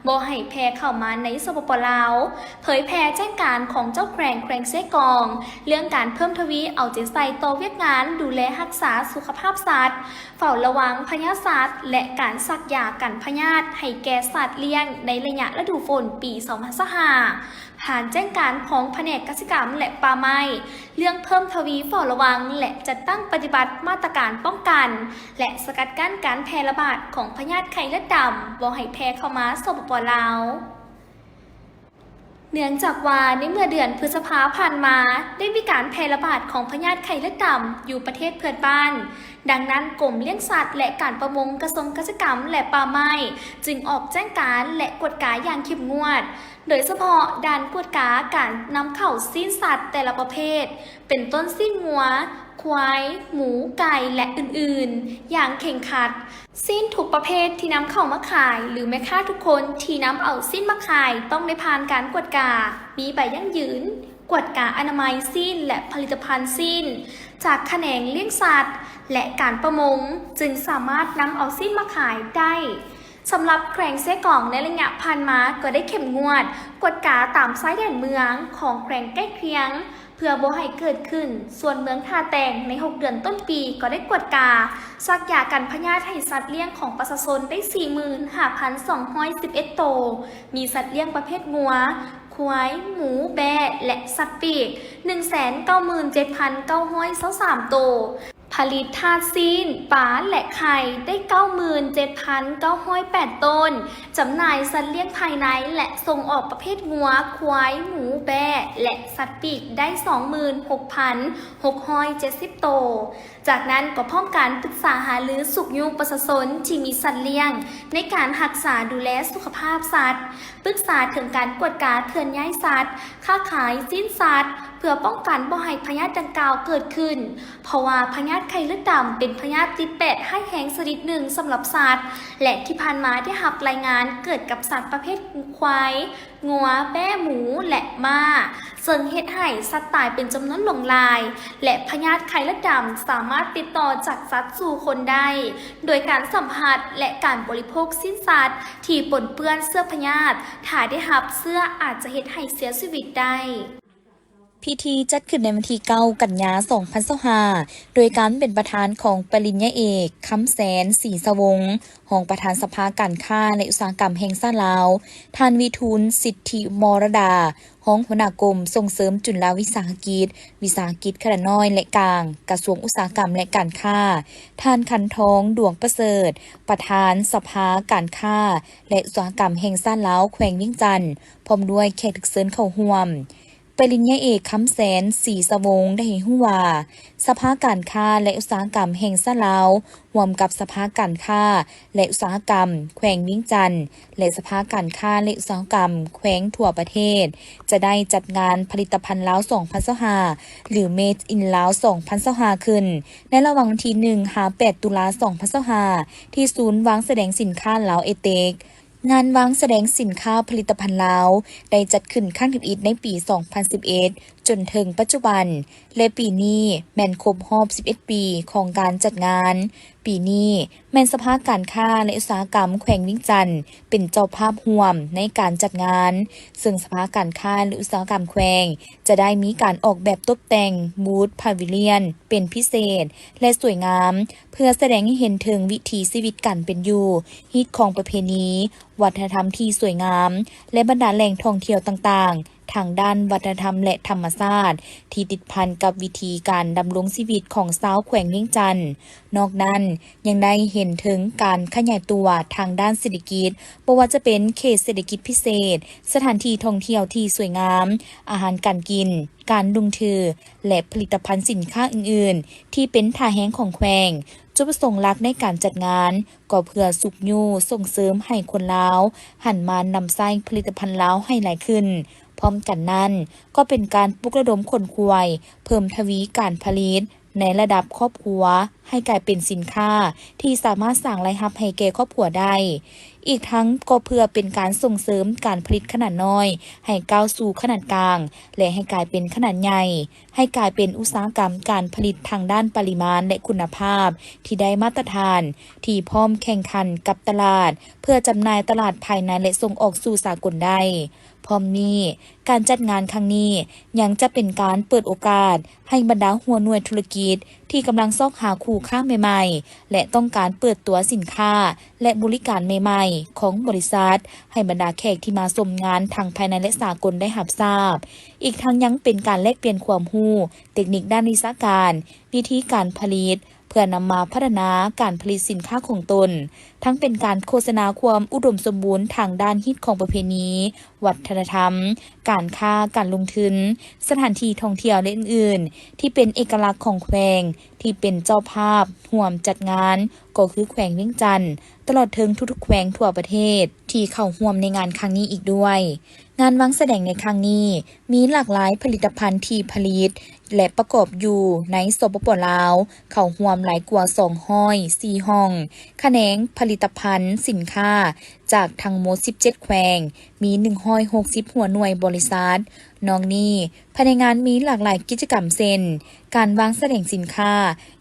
ບໍ່ໃຫ້ແຜ່ເຂົ້າມາໃນ ສປປ ລາວ, ເຜີຍແຜ່ແຈ້ງການຂອງເຈົ້າແຂວງແຂວງເຊກອງ ເລື່ອງການເພີ່ມທະວີເອົາໃຈໃສ່ຕໍ່ວຽກງານດູແລຮັກສາສຸຂະພາບສັດ, ເຝົ້າລະວັງພະຍາດສັດ ແລະ ການສັກຢາກັນພະຍາດໃຫ້ແກ່ສັດລ້ຽງໃນໄລຍະລະດູຝົນປີສອງພັນຊາວຫ້າ ຜ່ານແຈ້ງການຂອງພະແນກກະສິກຳ ແລະ ປ່າໄມ້ ເລື່ອງເພີ່ມທະວີເຝົ້າລະວັງ ແລະ ຈັດຕັ້ງປະຕິບັດມາດຕະການປ້ອງກັນ ແລະ ສະກັດກັ້ນການແຜ່ລະບາດຂອງພະຍາດໄຂ້ເລືອດດຳ ບໍ່ໃຫ້ແຜ່ເຂົ້າມາ ສປປ ລາວ. ເນື່ອງຈາກວ່າໃນເມື່ອເດືອນພຶດສະພາຜ່ານມາ ໄດ້ມີການແຜ່ລະບາດຂອງພະຍາດໄຂ້ເລືອດດຳຢູ່ປະເທດເພື່ອນບ້ານ, ດັ່ງນັ້ນ ກົມລ້ຽງສັດ ແລະ ການປະມົງ ກະຊວງກະສິກຳ ແລະ ປ່າໄມ້ ຈຶ່ງອອກແຈ້ງການ ແລະ ກວດກາຢ່າງເຂັ້ມງວດ, ໂດຍສະເພາະດ່ານກວດກາການນຳເຂົ້າຊີ້ນສັດແຕ່ລະປະເພດ ເປັນຕົ້ນຊີ້ນງົວ, ຄວາຍ, ໝູ, ໄກ່ ແລະ ອື່ນໆ ຢ່າງເຄັ່ງຄັດ. ຊີ້ນທຸກປະເພດທີ່ນຳເຂົ້າມາຂາຍ ຫຼື ແມ່ຄ້າທຸກຄົນທີ່ນຳເອົາຊີ້ນມາຂາຍ ຕ້ອງໄດ້ຜ່ານການກວດກາ, ມີໃບຢັ້ງຢືນກວດກາອະນາໄມຊີ້ນ ແລະ ຜະລິດຕະພັນຊີ້ນ ຈາກຂະແໜງລ້ຽງສັດ ແລະ ການປະມົງ ຈຶ່ງສາມາດນຳເອົາຊີ້ນມາຂາຍໄດ້. ສຳລັບແຂວງເຊກອງໃນໄລຍະຜ່ານມາກໍໄດ້ເຂັ້ມງວດກວດກາຕາມຊາຍແດນເມືອງຂອງແຂວງໃກ້ຄຽງ ເພື່ອບໍ່ໃຫ້ເກີດຂຶ້ນ. ສ່ວນເມືອງທ່າແຕງໃນຫົກເດືອນຕົ້ນປີກໍໄດ້ກວດກາສັກຢາກັນພະຍາດໃຫ້ສັດລ້ຽງຂອງປະຊາຊົນໄດ້ສີ່ໝື່ນຫ້າພັນສອງຮ້ອຍສິບເອັດໂຕ, ມີສັດລ້ຽງປະເພດງົວ, ຄວາຍ, ໝູ, ແບ້ ແລະ ສັດປີກໜຶ່ງແສນເກົ້າໝື່ນເຈັດພັນເກົ້າຮ້ອຍຊາວສາມໂຕ. ຜະລິດທາດຊີ້ນ, ປາ ແລະ ໄຂ່ ໄດ້ ເກົ້າໝື່ນເຈັດພັນເກົ້າຮ້ອຍແປດ ໂຕນ, ຈຳໜ່າຍສັດລ້ຽງພາຍໃນ ແລະ ສົ່ງອອກປະເພດງົວ, ຄວາຍ, ໝູ, ແບ້ ແລະ ສັດປີກ ໄດ້ ສອງໝື່ນຫົກພັນຫົກຮ້ອຍເຈັດສິບ ໂຕ. ຈາກນັ້ນກໍພ້ອມກັນປຶກສາຫາລືຊຸກຍູ້ປະຊາຊົນທີ່ມີສັດລ້ຽງ ໃນການຮັກສາດູແລສຸຂະພາບສັດ, ປຶກສາເຖິງການກວດກາເຄື່ອນຍ້າຍສັດ, ຄ້າຂາຍຊີ້ນສັດ ເພື່ອປ້ອງກັນບໍ່ໃຫ້ພະຍາດດັ່ງກ່າວເກີດຂຶ້ນ, ເພາະວ່າພະຍາດໄຂ້ເລືອດດຳເປັນພະຍາດຕິດແປດຮ້າຍແຮງຊະນິດໜຶ່ງສຳລັບສັດ ແລະ ທີ່ຜ່ານມາໄດ້ຮັບລາຍງານເກີດກັບສັດປະເພດຄວາຍ, ງົວ, ແບ້, ໝູ ແລະ ມ້າ, ເຊິ່ງເຮັດໃຫ້ສັດຕາຍເປັນຈຳນວນຫຼວງຫຼາຍ ແລະ ພະຍາດໄຂ້ເລືອດດຳສາມາດຕິດຕໍ່ຈາກສັດສູ່ຄົນໄດ້ ໂດຍການສຳຜັດ ແລະ ການບໍລິໂພກຊີ້ນສັດທີ່ປົນເປື້ອນເຊື້ອພະຍາດ, ຖ້າໄດ້ຮັບເຊື້ອອາດຈະເຮັດໃຫ້ເສຍຊີວິດໄດ້. ພິທີຈັດຂຶ້ນໃນວັນທີເກົ້າ ກັນຍາ ສອງພັນຊາວຫ້າ ໂດຍການເປັນປະທານຂອງປະລິນຍາເອກ ຄຳແສນ ສີສະວົງ ຮອງປະທານສະພາການຄ້າ ແລະ ອຸດສາຫະກຳແຫ່ງຊາດລາວ, ທ່ານ ວິທູນ ສິດທິມອລະດາ ຮອງຫົວໜ້າກົມສົ່ງເສີມຈຸລະວິສາຫະກິດ, ວິສາຫະກິດຂະໜາດນ້ອຍ ແລະ ກາງ, ກະຊວງອຸດສາຫະກຳ ແລະ ການຄ້າ, ທ່ານ ຂັນທອງ ດວງປະເສີດ ປະທານສະພາການຄ້າ ແລະ ອຸດສາຫະກຳແຫ່ງຊາດລາວ ແຂວງວຽງຈັນ ພ້ອມດ້ວຍແຂກຖືກເຊີນເຂົ້າຮ່ວມ. ປະລິນຍາເອກ ຄຳແສນ ສີສະວົງ ໄດ້ໃຫ້ຮູ້ວ່າ ສະພາການຄ້າ ແລະ ອຸດສາຫະກຳແຫ່ງຊາດລາວ ຮ່ວມກັບສະພາການຄ້າ ແລະ ອຸດສາຫະກຳແຂວງວຽງຈັນ ແລະ ສະພາການຄ້າ ແລະ ອຸດສາຫະກຳແຂວງທົ່ວປະເທດ ຈະໄດ້ຈັດງານຜະລິດຕະພັນລາວ ສອງພັນຊາວຫ້າ ຫຼື Made in Laos ສອງພັນຊາວຫ້າ ຂຶ້ນ ໃນລະຫວ່າງວັນທີໜຶ່ງ ຫາ ແປດ ຕຸລາ ສອງພັນຊາວຫ້າ ທີ່ສູນວາງສະແດງສິນຄ້າລາວເອເຕັກ. ງານວາງສະແດງສິນຄ້າຜະລິດຕະພັນລາວ ໄດ້ຈັດຂຶ້ນຄັ້ງທຳອິດໃນປີສອງພັນສິບເອັດ ຈົນເຖິງປັດຈຸບັນ ແລະ ປີນີ້ແມ່ນຄົບຮອບສິບເອັດປີຂອງການຈັດງານ. ປີນີ້ແມ່ນສະພາການຄ້າ ແລະ ອຸດສາຫະກຳແຂວງວຽງຈັນ ເປັນເຈົ້າພາບຮ່ວມໃນການຈັດງານ, ເຊິ່ງສະພາການຄ້າ ແລະ ອຸດສາຫະກຳແຂວງ ຈະໄດ້ມີການອອກແບບຕົບແຕ່ງບູດພາວິລຽນເປັນພິເສດ ແລະ ສວຍງາມ ເພື່ອສະແດງໃຫ້ເຫັນເຖິງວິຖີຊີວິດການເປັນຢູ່, ຮີດຄອງປະເພນີ, ວັດທະນະທຳທີ່ສວຍງາມ ແລະ ບັນດາແຫຼ່ງທ່ອງທ່ຽວຕ່າງໆ ທາງດ້ານວັດທະນະທຳ ແລະ ທຳມະຊາດ ທີ່ຕິດພັນກັບວິຖີການດຳລົງຊີວິດຂອງຊາວແຂວງວຽງຈັນ. ນອກນັ້ນ ຍັງໄດ້ເຫັນເຖິງການຂະຫຍາຍຕົວທາງດ້ານເສດຖະກິດ, ບໍ່ວ່າຈະເປັນເຂດເສດຖະກິດພິເສດ, ສະຖານທີ່ທ່ອງທ່ຽວທີ່ສວຍງາມ, ອາຫານການກິນ, ການລົງທຶນ ແລະ ຜະລິດຕະພັນສິນຄ້າອື່ນໆ ທີ່ເປັນທ່າແຮງຂອງແຂວງ. ຈຸດປະສົງຫຼັກໃນການຈັດງານ ກໍເພື່ອຊຸກຍູ້ສົ່ງເສີມໃຫ້ຄົນລາວຫັນມານຳໃຊ້ຜະລິດຕະພັນລາວໃຫ້ຫຼາຍຂຶ້ນ. ພ້ອມກັນນັ້ນ ກໍເປັນການປຸກລະດົມຂົນຂວາຍ ເພີ່ມທະວີການຜະລິດໃນລະດັບຄອບຄົວ ໃຫ້ກາຍເປັນສິນຄ້າທີ່ສາມາດສ້າງລາຍຮັບໃຫ້ແກ່ຄອບຄົວໄດ້. ອີກທັງກໍເພື່ອເປັນການສົ່ງເສີມການຜະລິດຂະໜາດນ້ອຍໃຫ້ກ້າວສູ່ຂະໜາດກາງ ແລະ ໃຫ້ກາຍເປັນຂະໜາດໃຫຍ່, ໃຫ້ກາຍເປັນອຸດສາຫະກຳການຜະລິດທາງດ້ານປະລິມານ ແລະ ຄຸນນະພາບທີ່ໄດ້ມາດຕະຖານ, ທີ່ພ້ອມແຂ່ງຂັນກັບຕະຫຼາດ ເພື່ອຈຳໜ່າຍຕະຫຼາດພາຍໃນ ແລະ ສົ່ງອອກສູ່ສາກົນໄດ້. ພ້ອມນີ້, ການຈັດງານຄັ້ງນີ້ຍັງຈະເປັນການເປີດໂອກາດໃຫ້ບັນດາຫົວໜ່ວຍທຸລະກິດທີ່ກຳລັງຊອກຫາຄູ່ຄ້າໃໝ່ໆ ແລະ ຕ້ອງການເປີດຕົວສິນຄ້າ ແລະ ບໍລິການໃໝ່ໆຂອງບໍລິສັດ ໃຫ້ບັນດາແຂກທີ່ມາຊົມງານທັງພາຍໃນ ແລະ ສາກົນໄດ້ຮັບຊາບ. ອີກທັງຍັງເປັນການແລກປ່ຽນຄວາມຮູ້, ເຕັກນິກດ້ານວິຊາການ, ວິທີການຜະລິດ ເພື່ອນຳມາພັດທະນາການຜະລິດສິນຄ້າຂອງຕົນ, ທັງເປັນການໂຄສະນາຄວາມອຸດົມສົມບູນທາງດ້ານຮີດຄອງປະເພນີ, ວັດທະນະທຳ, ການຄ້າ, ການລົງທຶນ, ສະຖານທີ່ທ່ອງທ່ຽວ ແລະ ອື່ນໆ ທີ່ເປັນເອກະລັກຂອງແຂວງ, ທີ່ເປັນເຈົ້າພາບຮ່ວມຈັດງານ ກໍຄືແຂວງວຽງຈັນ, ຕະຫຼອດເຖິງທຸກໆແຂວງທົ່ວປະເທດທີ່ເຂົ້າຮ່ວມໃນງານຄັ້ງນີ້ອີກດ້ວຍ. ງານວາງສະແດງໃນຄັ້ງນີ້ມີຫຼາກຫຼາຍຜະລິດຕະພັນທີ່ຜະລິດ ແລະ ປະກອບຢູ່ໃນ ສປປ ລາວ ເຂົ້າຮ່ວມຫຼາຍກວ່າສອງຮ້ອຍສີ່ຫ້ອງ, ຂະແໜງຜະລິດຕະພັນສິນຄ້າຈາກທັງໝົດສິບເຈັດແຂວງ, ມີໜຶ່ງຮ້ອຍຫົກສິບຫົວໜ່ວຍບໍລິສັດ. ນອກນີ້, ພາຍໃນງານມີຫຼາກຫຼາຍກິດຈະກຳເຊັ່ນ ການວາງສະແດງສິນຄ້າ,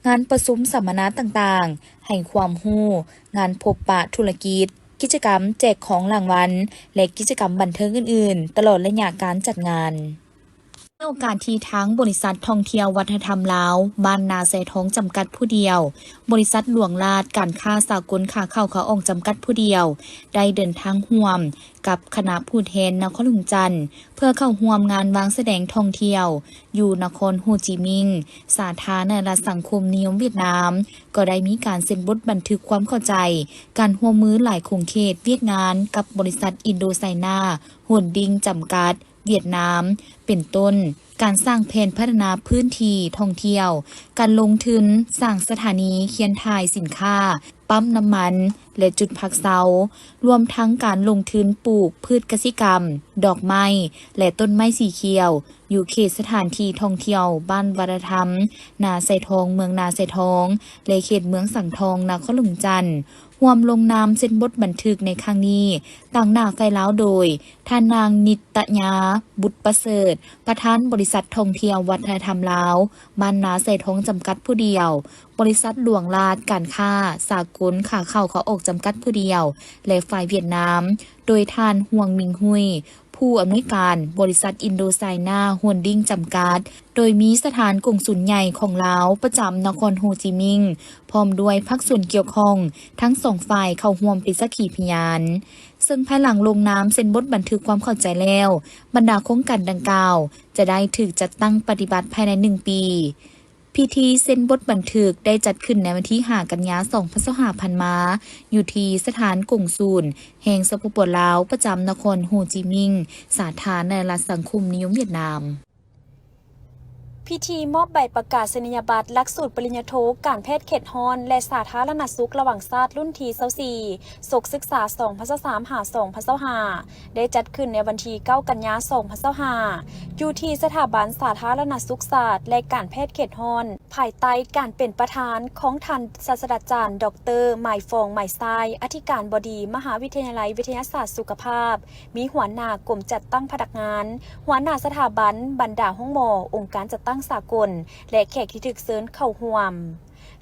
ງານປະຊຸມສຳມະນາຕ່າງໆ, ໃຫ້ຄວາມຮູ້, ງານພົບປະທຸລະກິດ, ກິດຈະກຳແຈກຂອງລາງວັນ ແລະ ກິດຈະກຳບັນເທີງອື່ນໆ ຕະຫຼອດໄລຍະການຈັດງານ. ໃນໂອກາດທີ່ທາງບໍລິສັດທ່ອງທ່ຽວວັດທະນະທຳລາວ ບ້ານນາຊາຍທອງ ຈຳກັດຜູ້ດຽວ, ບໍລິສັດຫຼວງລາດການຄ້າສາກົນຂາເຂົ້າຂາອອກ ຈຳກັດຜູ້ດຽວ ໄດ້ເດີນທາງຮ່ວມກັບຄະນະຜູ້ແທນນະຄອນຫຼວງຈັນ ເພື່ອເຂົ້າຮ່ວມງານວາງສະແດງທ່ອງທ່ຽວຢູ່ນະຄອນໂຮຈິມິງ ສາທາລະນະລັດສັງຄົມນິຍົມຫວຽດນາມ, ກໍໄດ້ມີການເຊັນບົດບັນທຶກຄວາມເຂົ້າໃຈການຮ່ວມມືຫຼາຍຂົງເຂດວຽກງານກັບບໍລິສັດອິນໂດໄຊນາໂຮນດິງຈຳກັດ ຫວຽດນາມ ເປັນຕົ້ນ ການສ້າງແຜນພັດທະນາພື້ນທີ່ທ່ອງທ່ຽວ, ການລົງທຶນສ້າງສະຖານີຄຽນຖ່າຍສິນຄ້າ, ປ້ຳນ້ຳມັນ ແລະ ຈຸດພັກເຊົາ, ລວມທັງການລົງທຶນປູກພືດກະສິກຳ, ດອກໄມ້ ແລະ ຕົ້ນໄມ້ສີຂຽວ ຢູ່ເຂດສະຖານທີ່ທ່ອງທ່ຽວບ້ານວັດທະນະທຳນາຊາຍທອງ ເມືອງນາຊາຍທອງ ແລະ ເຂດເມືອງສັງທອງ ນະຄອນຫຼວງຈັນ. ຮ່ວມລົງນາມເຊັນບົດບັນທຶກໃນຄັ້ງນີ້ ຕາງໜ້າຝ່າຍລາວໂດຍ ທ່ານນາງ ນິດຕະຍາ ບຸດປະເສີດ ປະທານບໍລິສັດທ່ອງທ່ຽວວັດທະນະທຳລາວ ບ້ານນາຊາຍທອງ ຈຳກັດຜູ້ດຽວ, ບໍລິສັດຫຼວງລາດການຄ້າສາກົນຂາເຂົ້າຂາອອກ ຈຳກັດຜູ້ດຽວ ແລະ ຝ່າຍຫວຽດນາມ ໂດຍທ່ານ ຮວງ ມິງ ຮຸຍ ຜູ້ອຳນວຍການບໍລິສັດອິນໂດໄຊນາໂຮນດິງຈຳກັດ, ໂດຍມີສະຖານກົງສຸນໃຫຍ່ຂອງລາວປະຈຳນະຄອນໂຮຈິມິງ ພ້ອມດ້ວຍພາກສ່ວນກ່ຽວຂ້ອງທັງສອງຝ່າຍເຂົ້າຮ່ວມເປັນສັກຂີພະຍານ. ເຊິ່ງພາຍຫຼັງລົງນາມເຊັນບົດບັນທຶກຄວາມເຂົ້າໃຈແລ້ວ, ບັນດາໂຄງການດັ່ງກ່າວຈະໄດ້ຖືກຈັດຕັ້ງປະຕິບັດພາຍໃນໜຶ່ງປີ. ພິທີເຊັນບົດບັນທຶກໄດ້ຈັດຂຶ້ນໃນວັນທີຫ້າ ກັນຍາ ສອງພັນຊາວຫ້າ ຜ່ານມາ, ຢູ່ທີ່ສະຖານກົງສຸນແຫ່ງ ສປປ ລາວ ປະຈຳນະຄອນໂຮຈິມິງ ສາທາລະນະລັດສັງຄົມນິຍົມຫວຽດນາມ. ພິທີມອບໃບປະກາສະນີຍະບັດຫຼັກສູດປະລິນຍາໂທການແພດເຂດຮ້ອນ ແລະ ສາທາລະນະສຸກລະຫວ່າງຊາດ ລຸ້ນທີຊາວສີ່ ສົກສຶກສາ ສອງພັນຊາວສາມ ຫາ ສອງພັນຊາວຫ້າ ໄດ້ຈັດຂຶ້ນໃນວັນທີເກົ້າ ກັນຍາ ສອງພັນຊາວຫ້າ ຢູ່ທີ່ສະຖາບັນສາທາລະນະສຸກສາດ ແລະ ການແພດເຂດຮ້ອນ ພາຍໃຕ້ການເປັນປະທານຂອງທ່ານສາດສະດາຈານ ດອກເຕີ ໄມຟອງ ໄມຊາຍ ອະທິການບໍດີມະຫາວິທະຍາໄລວິທະຍາສາດສຸຂະພາບ, ມີຫົວໜ້າກົມຈັດຕັ້ງພະນັກງານ, ຫົວໜ້າສະຖາບັນ, ບັນດາໂຮງໝໍ, ອົງການຈັດຕັ້ງສາກົນ ແລະ ແຂກທີ່ຖືກເຊີນເຂົ້າຮ່ວມ.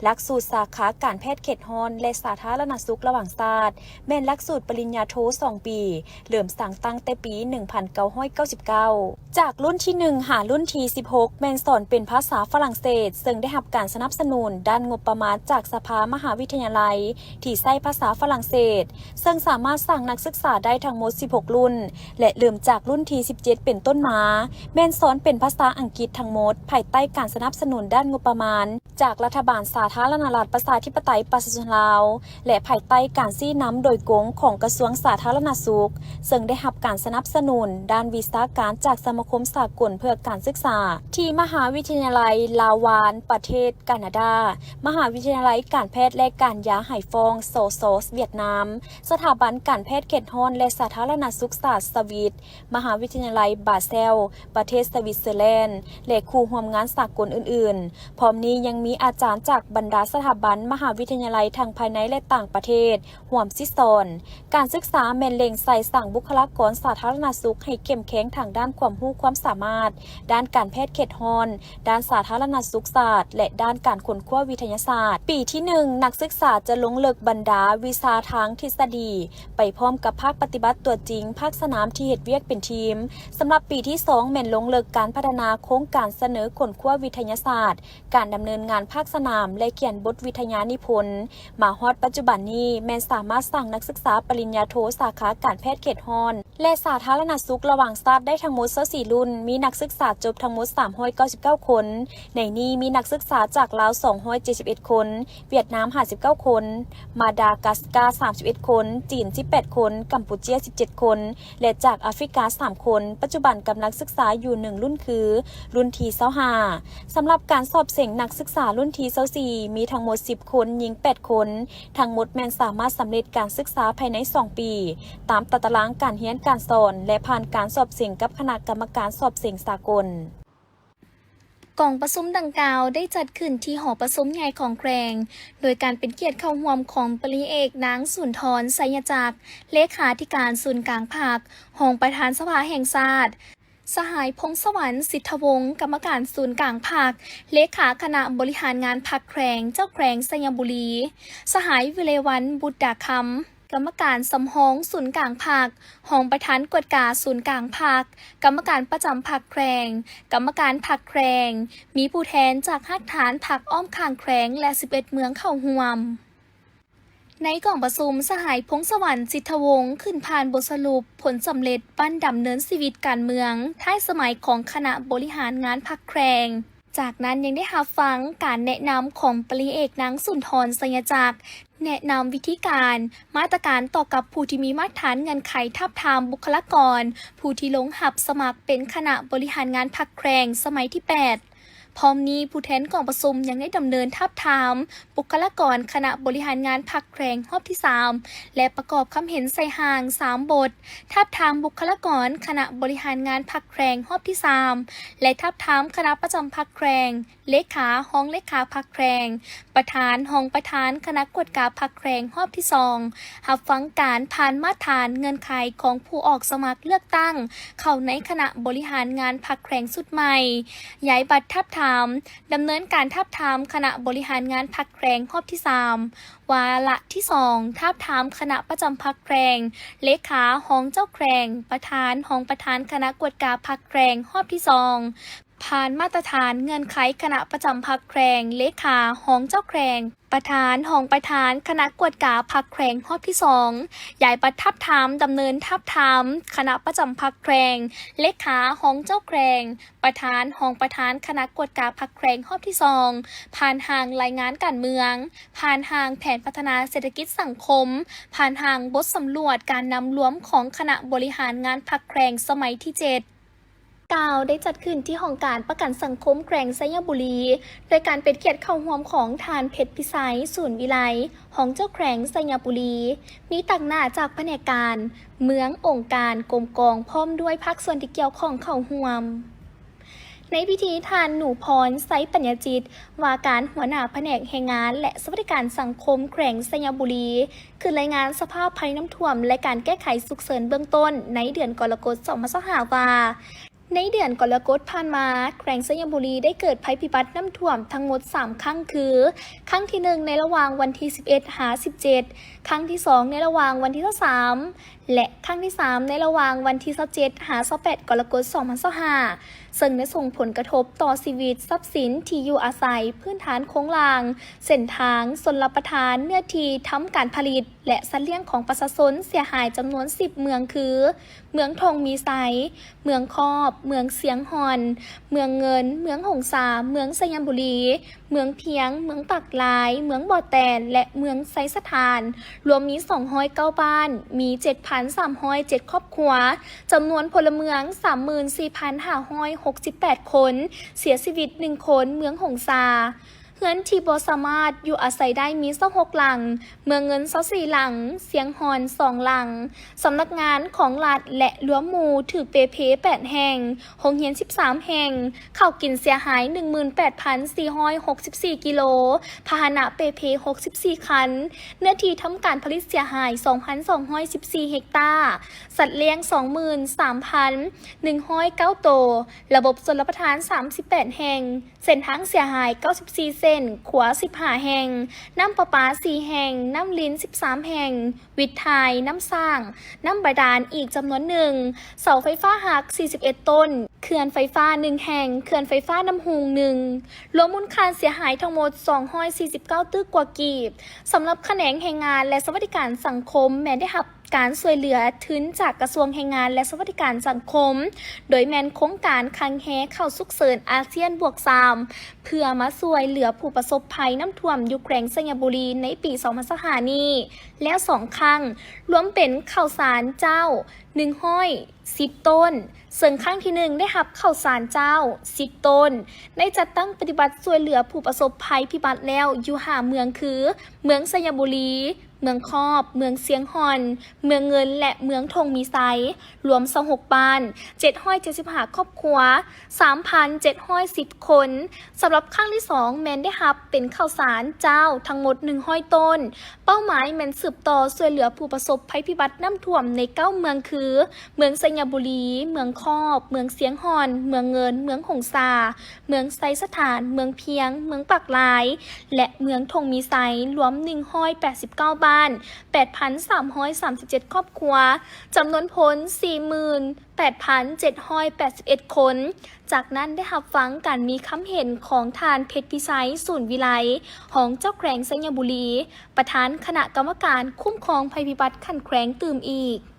ຫຼັກສູດສາຂາການແພດເຂດຮ້ອນ ແລະ ສາທາລະນະສຸກລະຫວ່າງຊາດ ແມ່ນຫຼັກສູດປະລິນຍາໂທສອງປີ, ເລີ່ມສ້າງຕັ້ງແຕ່ປີໜຶ່ງພັນເກົ້າຮ້ອຍເກົ້າສິບເກົ້າ. ຈາກລຸ້ນທີໜຶ່ງ ຫາລຸ້ນທີສິບຫົກ ແມ່ນສອນເປັນພາສາຝຣັ່ງເສດ, ເຊິ່ງໄດ້ຮັບການສະໜັບສະໜູນດ້ານງົບປະມານຈາກສະພາມະຫາວິທະຍາໄລ ທີ່ໃຊ້ພາສາຝຣັ່ງເສດ, ເຊິ່ງສາມາດສ້າງນັກສຶກສາໄດ້ທັງໝົດສິບຫົກລຸ້ນ ແລະ ເລີ່ມຈາກລຸ້ນທີສິບເຈັດເປັນຕົ້ນມາ, ແມ່ນສອນເປັນພາສາອັງກິດທັງໝົດ, ພາຍໃຕ້ການສະໜັບສະໜູນດ້ານງົບປະມານ ຈາກລັດຖະບານສາທາລະນະລັດປະຊາທິປະໄຕປະຊາຊົນລາວ ແລະ ພາຍໃຕ້ການຊີ້ນຳໂດຍກົງຂອງກະຊວງສາທາລະນະສຸກ, ເຊິ່ງໄດ້ຮັບການສະໜັບສະໜູນດ້ານວິຊາການຈາກສະມາຄົມສາກົນເພື່ອການສຶກສາ, ທີ່ມະຫາວິທະຍາໄລລາວວານ ປະເທດການາດາ, ມະຫາວິທະຍາໄລການແພດ ແລະ ການຢາໄຫຟອງ ຊຊ ຫວຽດນາມ, ສະຖາບັນການແພດເຂດຮ້ອນ ແລະ ສາທາລະນະສຸກສາດສະວິດ, ມະຫາວິທະຍາໄລບາເຊວ ປະເທດສະວິດເຊີແລນ ແລະ ຄູ່ຮ່ວມງານສາກົນອື່ນໆ. ພ້ອມນີ້ຍັງມີອາຈານຈາກບັນດາສະຖາບັນມະຫາວິທະຍາໄລທັງພາຍໃນ ແລະ ຕ່າງປະເທດ ຮ່ວມສິດສອນ. ການສຶກສາແມ່ນເລັ່ງໃສ່ສ້າງບຸກຄະລາກອນສາທາລະນະສຸກໃຫ້ເຂັ້ມແຂງທາງດ້ານຄວາມຮູ້ຄວາມສາມາດ, ດ້ານການແພດເຂດຮ້ອນ, ດ້ານສາທາລະນະສຸກສາດ ແລະ ດ້ານການຄົ້ນຄວ້າວິທະຍາສາດ. ປີທີໜຶ່ງ ນັກສຶກສາຈະລົງເລິກບັນດາວິຊາທາງທິດສະດີ ໄປພ້ອມກັບພາກປະຕິບັດຕົວຈິງ, ພາກສະໜາມທີ່ເຮັດວຽກເປັນທີມ. ສຳລັບປີທີສອງ ແມ່ນລົງເລິກການພັດທະນາໂຄງການສະເໜີຄົ້ນຄວ້າວິທະຍາສາດ, ການດຳເນີນງານພາກສະໜາມ ແລະ ຂຽນບົດວິທະຍານິພົນ. ມາຮອດປັດຈຸບັນນີ້ ແມ່ນສາມາດສ້າງນັກສຶກສາປະລິນຍາໂທສາຂາການແພດເຂດຮ້ອນ ແລະ ສາທາລະນະສຸກລະຫວ່າງຊາດໄດ້ທັງໝົດຊາວສີ່ລຸ້ນ, ມີນັກສຶກສາຈົບທັງໝົດສາມຮ້ອຍເກົ້າສິບເກົ້າຄົນ. ໃນນີ້ມີນັກສຶກສາຈາກລາວສອງຮ້ອຍເຈັດສິບເອັດຄົນ, ຫວຽດນາມຫ້າສິບເກົ້າຄົນ, ມາດາກາສກາສາມສິບເອັດຄົນ, ຈີນສິບແປດຄົນ, ກຳປູເຈຍສິບເຈັດຄົນ ແລະ ຈາກອາຟຣິກາສາມຄົນ. ປັດຈຸບັນກຳລັງສຶກສາຢູ່ໜຶ່ງລຸ້ນຄືລຸ້ນທີຊາວຫ້າ. ສຳລັບການສອບເສັງນັກສຶກສາລຸ້ນທີຊາວສີ່ ມີທັງໝົດສິບຄົນ, ຍິງແປດຄົນ. ທັງໝົດແມ່ນສາມາດສຳເລັດການສຶກສາພາຍໃນສອງປີ ຕາມຕາຕະລາງການຮຽນການສອນ ແລະ ຜ່ານການສອບເສັງກັບຄະນະກຳມະການສອບເສັງສາກົນ. ກອງປະຊຸມດັ່ງກ່າວໄດ້ຈັດຂຶ້ນທີ່ຫໍປະຊຸມໃຫຍ່ຂອງແຂວງ, ໂດຍການເປັນກຽດເຂົ້າຮ່ວມຂອງປະລິນຍາເອກນາງ ສຸນທອນ ໄຊຍະຈັກ ເລຂາທິການສູນກາງພັກ, ຮອງປະທານສະພາແຫ່ງຊາດ, ສະຫາຍ ພົງສະຫວັນ ສິດທະວົງ ກຳມະການສູນກາງພັກ, ເລຂາຄະນະບໍລິຫານງານພັກແຂວງ, ເຈົ້າແຂວງໄຊຍະບູລີ, ສະຫາຍ ວິໄລວັນ ບຸດດາຄຳ, ກຳມະການສຳຮອງສູນກາງພັກ, ຮອງປະທານກວດກາສູນກາງພັກ, ກຳມະການປະຈຳພັກແຂວງ, ກຳມະການພັກແຂວງ, ມີຜູ້ແທນຈາກຮາກຖານພັກອ້ອມຂ້າງແຂວງ ແລະ ສິບເອັດເມືອງເຂົ້າຮ່ວມ. ໃນກອງປະຊຸມ, ສະຫາຍ ພົງສະຫວັນ ຈິດທະວົງ ຂຶ້ນຜ່ານບົດສະຫຼຸບຜົນສຳເລັດບ້ານດຳເນີນຊີວິດການເມືອງທ້າຍສະໄໝຂອງຄະນະບໍລິຫານງານພັກແຂວງ. ຈາກນັ້ນຍັງໄດ້ຮັບຟັງການແນະນຳຂອງປະລິເອກນາງ ສຸນທອນ ໄຊຍະຈັກ, ແນະນຳວິທີການ, ມາດຕະການຕໍ່ກັບຜູ້ທີ່ມີມາດຕະຖານເງື່ອນໄຂທາບທາມບຸກຄະລາກອນ ຜູ້ທີ່ລົງຮັບສະໝັກເປັນຄະນະບໍລິຫານງານພັກແຂວງສະໄໝທີແປດ. ພ້ອມນີ້, ຜູ້ແທນກອງປະຊຸມຍັງໄດ້ດຳເນີນທາບທາມບຸກຄະລາກອນຄະນະບໍລິຫານງານພັກແຂວງຮອບທີສາມ ແລະ ປະກອບຄຳເຫັນໃສ່ຮ່າງສາມບົດ, ທາບທາມບຸກຄະລາກອນຄະນະບໍລິຫານງານພັກແຂວງຮອບທີສາມ ແລະ ທາບທາມຄະນະປະຈຳພັກແຂວງ, ເລຂາ, ຮອງເລຂາພັກແຂວງ, ປະທານ, ຮອງປະທານຄະນະກວດກາພັກແຂວງຮອບທີສອງ, ຮັບຟັງການຜ່ານມາດຕະຖານເງື່ອນໄຂຂອງຜູ້ອອກສະໝັກເລືອກຕັ້ງເຂົ້າໃນຄະນະບໍລິຫານງານພັກແຂວງຊຸດໃໝ່, ຢາຍບັດທາບທາມ, ດຳເນີນການທາບທາມຄະນະບໍລິຫານງານພັກແຂວງຮອບທີສາມ, ວາລະທີສອງ, ທາບທາມຄະນະປະຈຳພັກແຂວງ, ເລຂາ, ຮອງເຈົ້າແຂວງ, ປະທານ, ຮອງປະທານຄະນະກວດກາພັກແຂວງຮອບທີສອງ, ຜ່ານມາດຕະຖານເງື່ອນໄຂຄະນະປະຈຳພັກແຂວງ, ເລຂາ, ຮອງເຈົ້າແຂວງ, ປະທານ, ຮອງປະທານຄະນະກວດກາພັກແຂວງຮອບທີສອງ, ຢາຍບັດທາບທາມ, ດຳເນີນທາບທາມຄະນະປະຈຳພັກແຂວງ, ເລຂາ, ຮອງເຈົ້າແຂວງ, ປະທານ, ຮອງປະທານຄະນະກວດກາພັກແຂວງຮອບທີສອງ, ຜ່ານຮ່າງລາຍງານການເມືອງ, ຜ່ານຮ່າງແຜນພັດທະນາເສດຖະກິດສັງຄົມ, ຜ່ານຮ່າງບົດສຳຫຼວດການນຳລວມຂອງຄະນະບໍລິຫານງານພັກແຂວງສະໄໝທີເຈັດ ກ່າວໄດ້ຈັດຂຶ້ນທີ່ຫ້ອງການປະກັນສັງຄົມແຂວງໄຊຍະບູລີ ໂດຍການເປັນກຽດເຂົ້າຮ່ວມຂອງທ່ານ ເພັດພິໄຊ ສູນວິໄລ ຮອງເຈົ້າແຂວງໄຊຍະບູລີ, ມີຕາງໜ້າຈາກພະແນກການເມືອງ, ອົງການ, ກົມກອງ ພ້ອມດ້ວຍພາກສ່ວນທີ່ກ່ຽວຂ້ອງເຂົ້າຮ່ວມ. ໃນພິທີ, ທ່ານ ໜູພອນ ໄຊປັນຍາຈິດ ວ່າການຫົວໜ້າພະແນກແຮງງານ ແລະ ສະຫວັດດີການສັງຄົມແຂວງໄຊຍະບູລີ ຂຶ້ນລາຍງານສະພາບໄພນ້ຳຖ້ວມ ແລະ ການແກ້ໄຂສຸກເສີນເບື້ອງຕົ້ນໃນເດືອນກໍລະກົດ ສອງພັນຊາວຫ້າ ວ່າ ໃນເດືອນກໍລະກົດຜ່ານມາ, ແຂວງໄຊຍະບູລີໄດ້ເກີດໄພພິບັດນ້ຳຖ້ວມທັງໝົດສາມຄັ້ງ ຄື ຄັ້ງທີໜຶ່ງໃນລະຫວ່າງວັນທີສິບເອັດ ຫາ ສິບເຈັດ, ຄັ້ງທີສອງໃນລະຫວ່າງວັນທີຊາວສາມ ແລະ ຄັ້ງທີສາມໃນລະຫວ່າງວັນທີຊາວເຈັດ ຫາ ຊາວແປດ ກໍລະກົດ ສອງພັນຊາວຫ້າ ເຊິ່ງໄດ້ສົ່ງຜົນກະທົບຕໍ່ຊີວິດ, ຊັບສິນ, ທີ່ຢູ່ອາໄສ, ພື້ນຖານໂຄງລ່າງ, ເສັ້ນທາງ, ຊົນລະປະທານ, ເນື້ອທີ່ທຳການຜະລິດ ແລະ ສັດລ້ຽງຂອງປະຊາຊົນເສຍຫາຍຈຳນວນສິບເມືອງ ຄື ເມືອງທົ່ງມີໄຊ, ເມືອງຄອບ, ເມືອງຊຽງຮ່ອນ, ເມືອງເງິນ, ເມືອງຫົງສາ, ເມືອງໄຊຍະບູລີ, ເມືອງພຽງ, ເມືອງປາກລາຍ, ເມືອງບໍ່ແຕນ ແລະ ເມືອງໄຊສະຖານ, ລວມມີສອງຮ້ອຍເກົ້າບ້ານ, ມີເຈັດພັນສາມຮ້ອຍເຈັດຄອບຄົວ, ຈຳນວນພົນລະເມືອງສາມໝື່ນສີ່ພັນຫ້າຮ້ອຍຫົກສິບແປດຄົນ, ເສຍຊີວິດໜຶ່ງຄົນ, ເມືອງຫົງສາ. ເຮືອນທີ່ບໍ່ສາມາດຢູ່ອາໄສໄດ້ມີຊາວຫົກຫຼັງ, ເມືອງເງິນຊາວສີ່ຫຼັງ, ຊຽງຮ່ອນສອງຫຼັງ, ສຳນັກງານຂອງລັດ ແລະ ລວມໝູ່ຖືກເປເພແປດແຫ່ງ, ໂຮງຮຽນສິບສາມແຫ່ງ, ເຂົ້າກິນເສຍຫາຍໜຶ່ງໝື່ນແປດພັນສີ່ຮ້ອຍຫົກສິບສີ່ກິໂລ, ພາຫະນະເປເພຫົກສິບສີ່ຄັນ, ເນື້ອທີ່ທຳການຜະລິດເສຍຫາຍສອງພັນສອງຮ້ອຍສິບສີ່ເຮັກຕາ, ສັດລ້ຽງສອງໝື່ນສາມພັນໜຶ່ງຮ້ອຍເກົ້າໂຕ, ລະບົບຊົນລະປະທານສາມສິບແປດແຫ່ງ, ເສັ້ນທາງເສຍຫາຍເກົ້າສິບສີ່ເສັ້ນ, ຂົວສິບຫ້າແຫ່ງ, ນ້ຳປະປາສີ່ແຫ່ງ, ນ້ຳລິນສິບສາມແຫ່ງ, ວິດຖ່າຍ, ນ້ຳສ້າງ, ນ້ຳບາດານອີກຈຳນວນໜຶ່ງ, ເສົາໄຟຟ້າຫັກສີ່ສິບເອັດຕົ້ນ, ເຂື່ອນໄຟຟ້າໜຶ່ງແຫ່ງ, ເຂື່ອນໄຟຟ້ານ້ຳຮຸ່ງໜຶ່ງ, ລວມມູນຄ່າເສຍຫາຍທັງໝົດສອງຮ້ອຍສີ່ສິບເກົ້າຕື້ກວ່າກີບ. ສຳລັບຂະແໜງແຮງງານ ແລະ ສະຫວັດດີການສັງຄົມ ແມ່ນໄດ້ຮັບ ການຊ່ວຍເຫຼືອທຶນຈາກກະຊວງແຮງງານ ແລະ ສະຫວັດດີການສັງຄົມ, ໂດຍແມ່ນໂຄງການຄັງແຮເຂົ້າສຸກເສີນອາຊຽນບວກສາມ ເພື່ອມາຊ່ວຍເຫຼືອຜູ້ປະສົບໄພນ້ຳຖ້ວມຢູ່ແຂວງໄຊຍະບູລີໃນປີສອງພັນຊາວຫ້ານີ້ແລ້ວສອງຄັ້ງ, ລວມເປັນເຂົ້າສານເຈົ້າໜຶ່ງຮ້ອຍສິບໂຕນ, ເຊິ່ງຄັ້ງທີໜຶ່ງໄດ້ຮັບເຂົ້າສານເຈົ້າສິບໂຕນ, ໄດ້ຈັດຕັ້ງປະຕິບັດຊ່ວຍເຫຼືອຜູ້ປະສົບໄພພິບັດແລ້ວຢູ່ຫ້າເມືອງ ຄື ເມືອງໄຊຍະບູລີ, ເມືອງຄອບ, ເມືອງຊຽງຮ່ອນ, ເມືອງເງິນ ແລະ ເມືອງທົ່ງມີໄຊ, ລວມຊາວຫົກບ້ານ, ເຈັດຮ້ອຍເຈັດສິບຫ້າຄອບຄົວ, ສາມພັນເຈັດຮ້ອຍສິບຄົນ. ສຳລັບຄັ້ງທີສອງແມ່ນໄດ້ຮັບເປັນເຂົ້າສານເຈົ້າທັງໝົດໜຶ່ງຮ້ອຍໂຕນ. ເປົ້າໝາຍແມ່ນສືບຕໍ່ຊ່ວຍເຫຼືອຜູ້ປະສົບໄພພິບັດນ້ຳຖ້ວມໃນເກົ້າເມືອງ ຄື ເມືອງໄຊຍະບູລີ, ເມືອງຄອບ, ເມືອງຊຽງຮ່ອນ, ເມືອງເງິນ, ເມືອງຫົງສາ, ເມືອງໄຊສະຖານ, ເມືອງພຽງ, ເມືອງປາກລາຍ ແລະ ເມືອງທົ່ງມີໄຊ, ລວມໜຶ່ງຮ້ອຍແປດສິບເກົ້າ ບ້ານ ແປດພັນສາມຮ້ອຍສາມສິບເຈັດຄອບຄົວ, ຈຳນວນຄົນ ສີ່ໝື່ນແປດພັນເຈັດຮ້ອຍແປດສິບເອັດຄົນ. ຈາກນັ້ນໄດ້ຮັບຟັງການມີຄຳເຫັນຂອງທ່ານ ເພັດພິໄຊ ສູນວິໄລ, ຮອງເຈົ້າແຂວງໄຊຍະບູລີ, ປະທານຄະນະກຳມະການຄຸ້ມຄອງໄພພິບັດຂັ້ນແຂວງຕື່ມອີກ.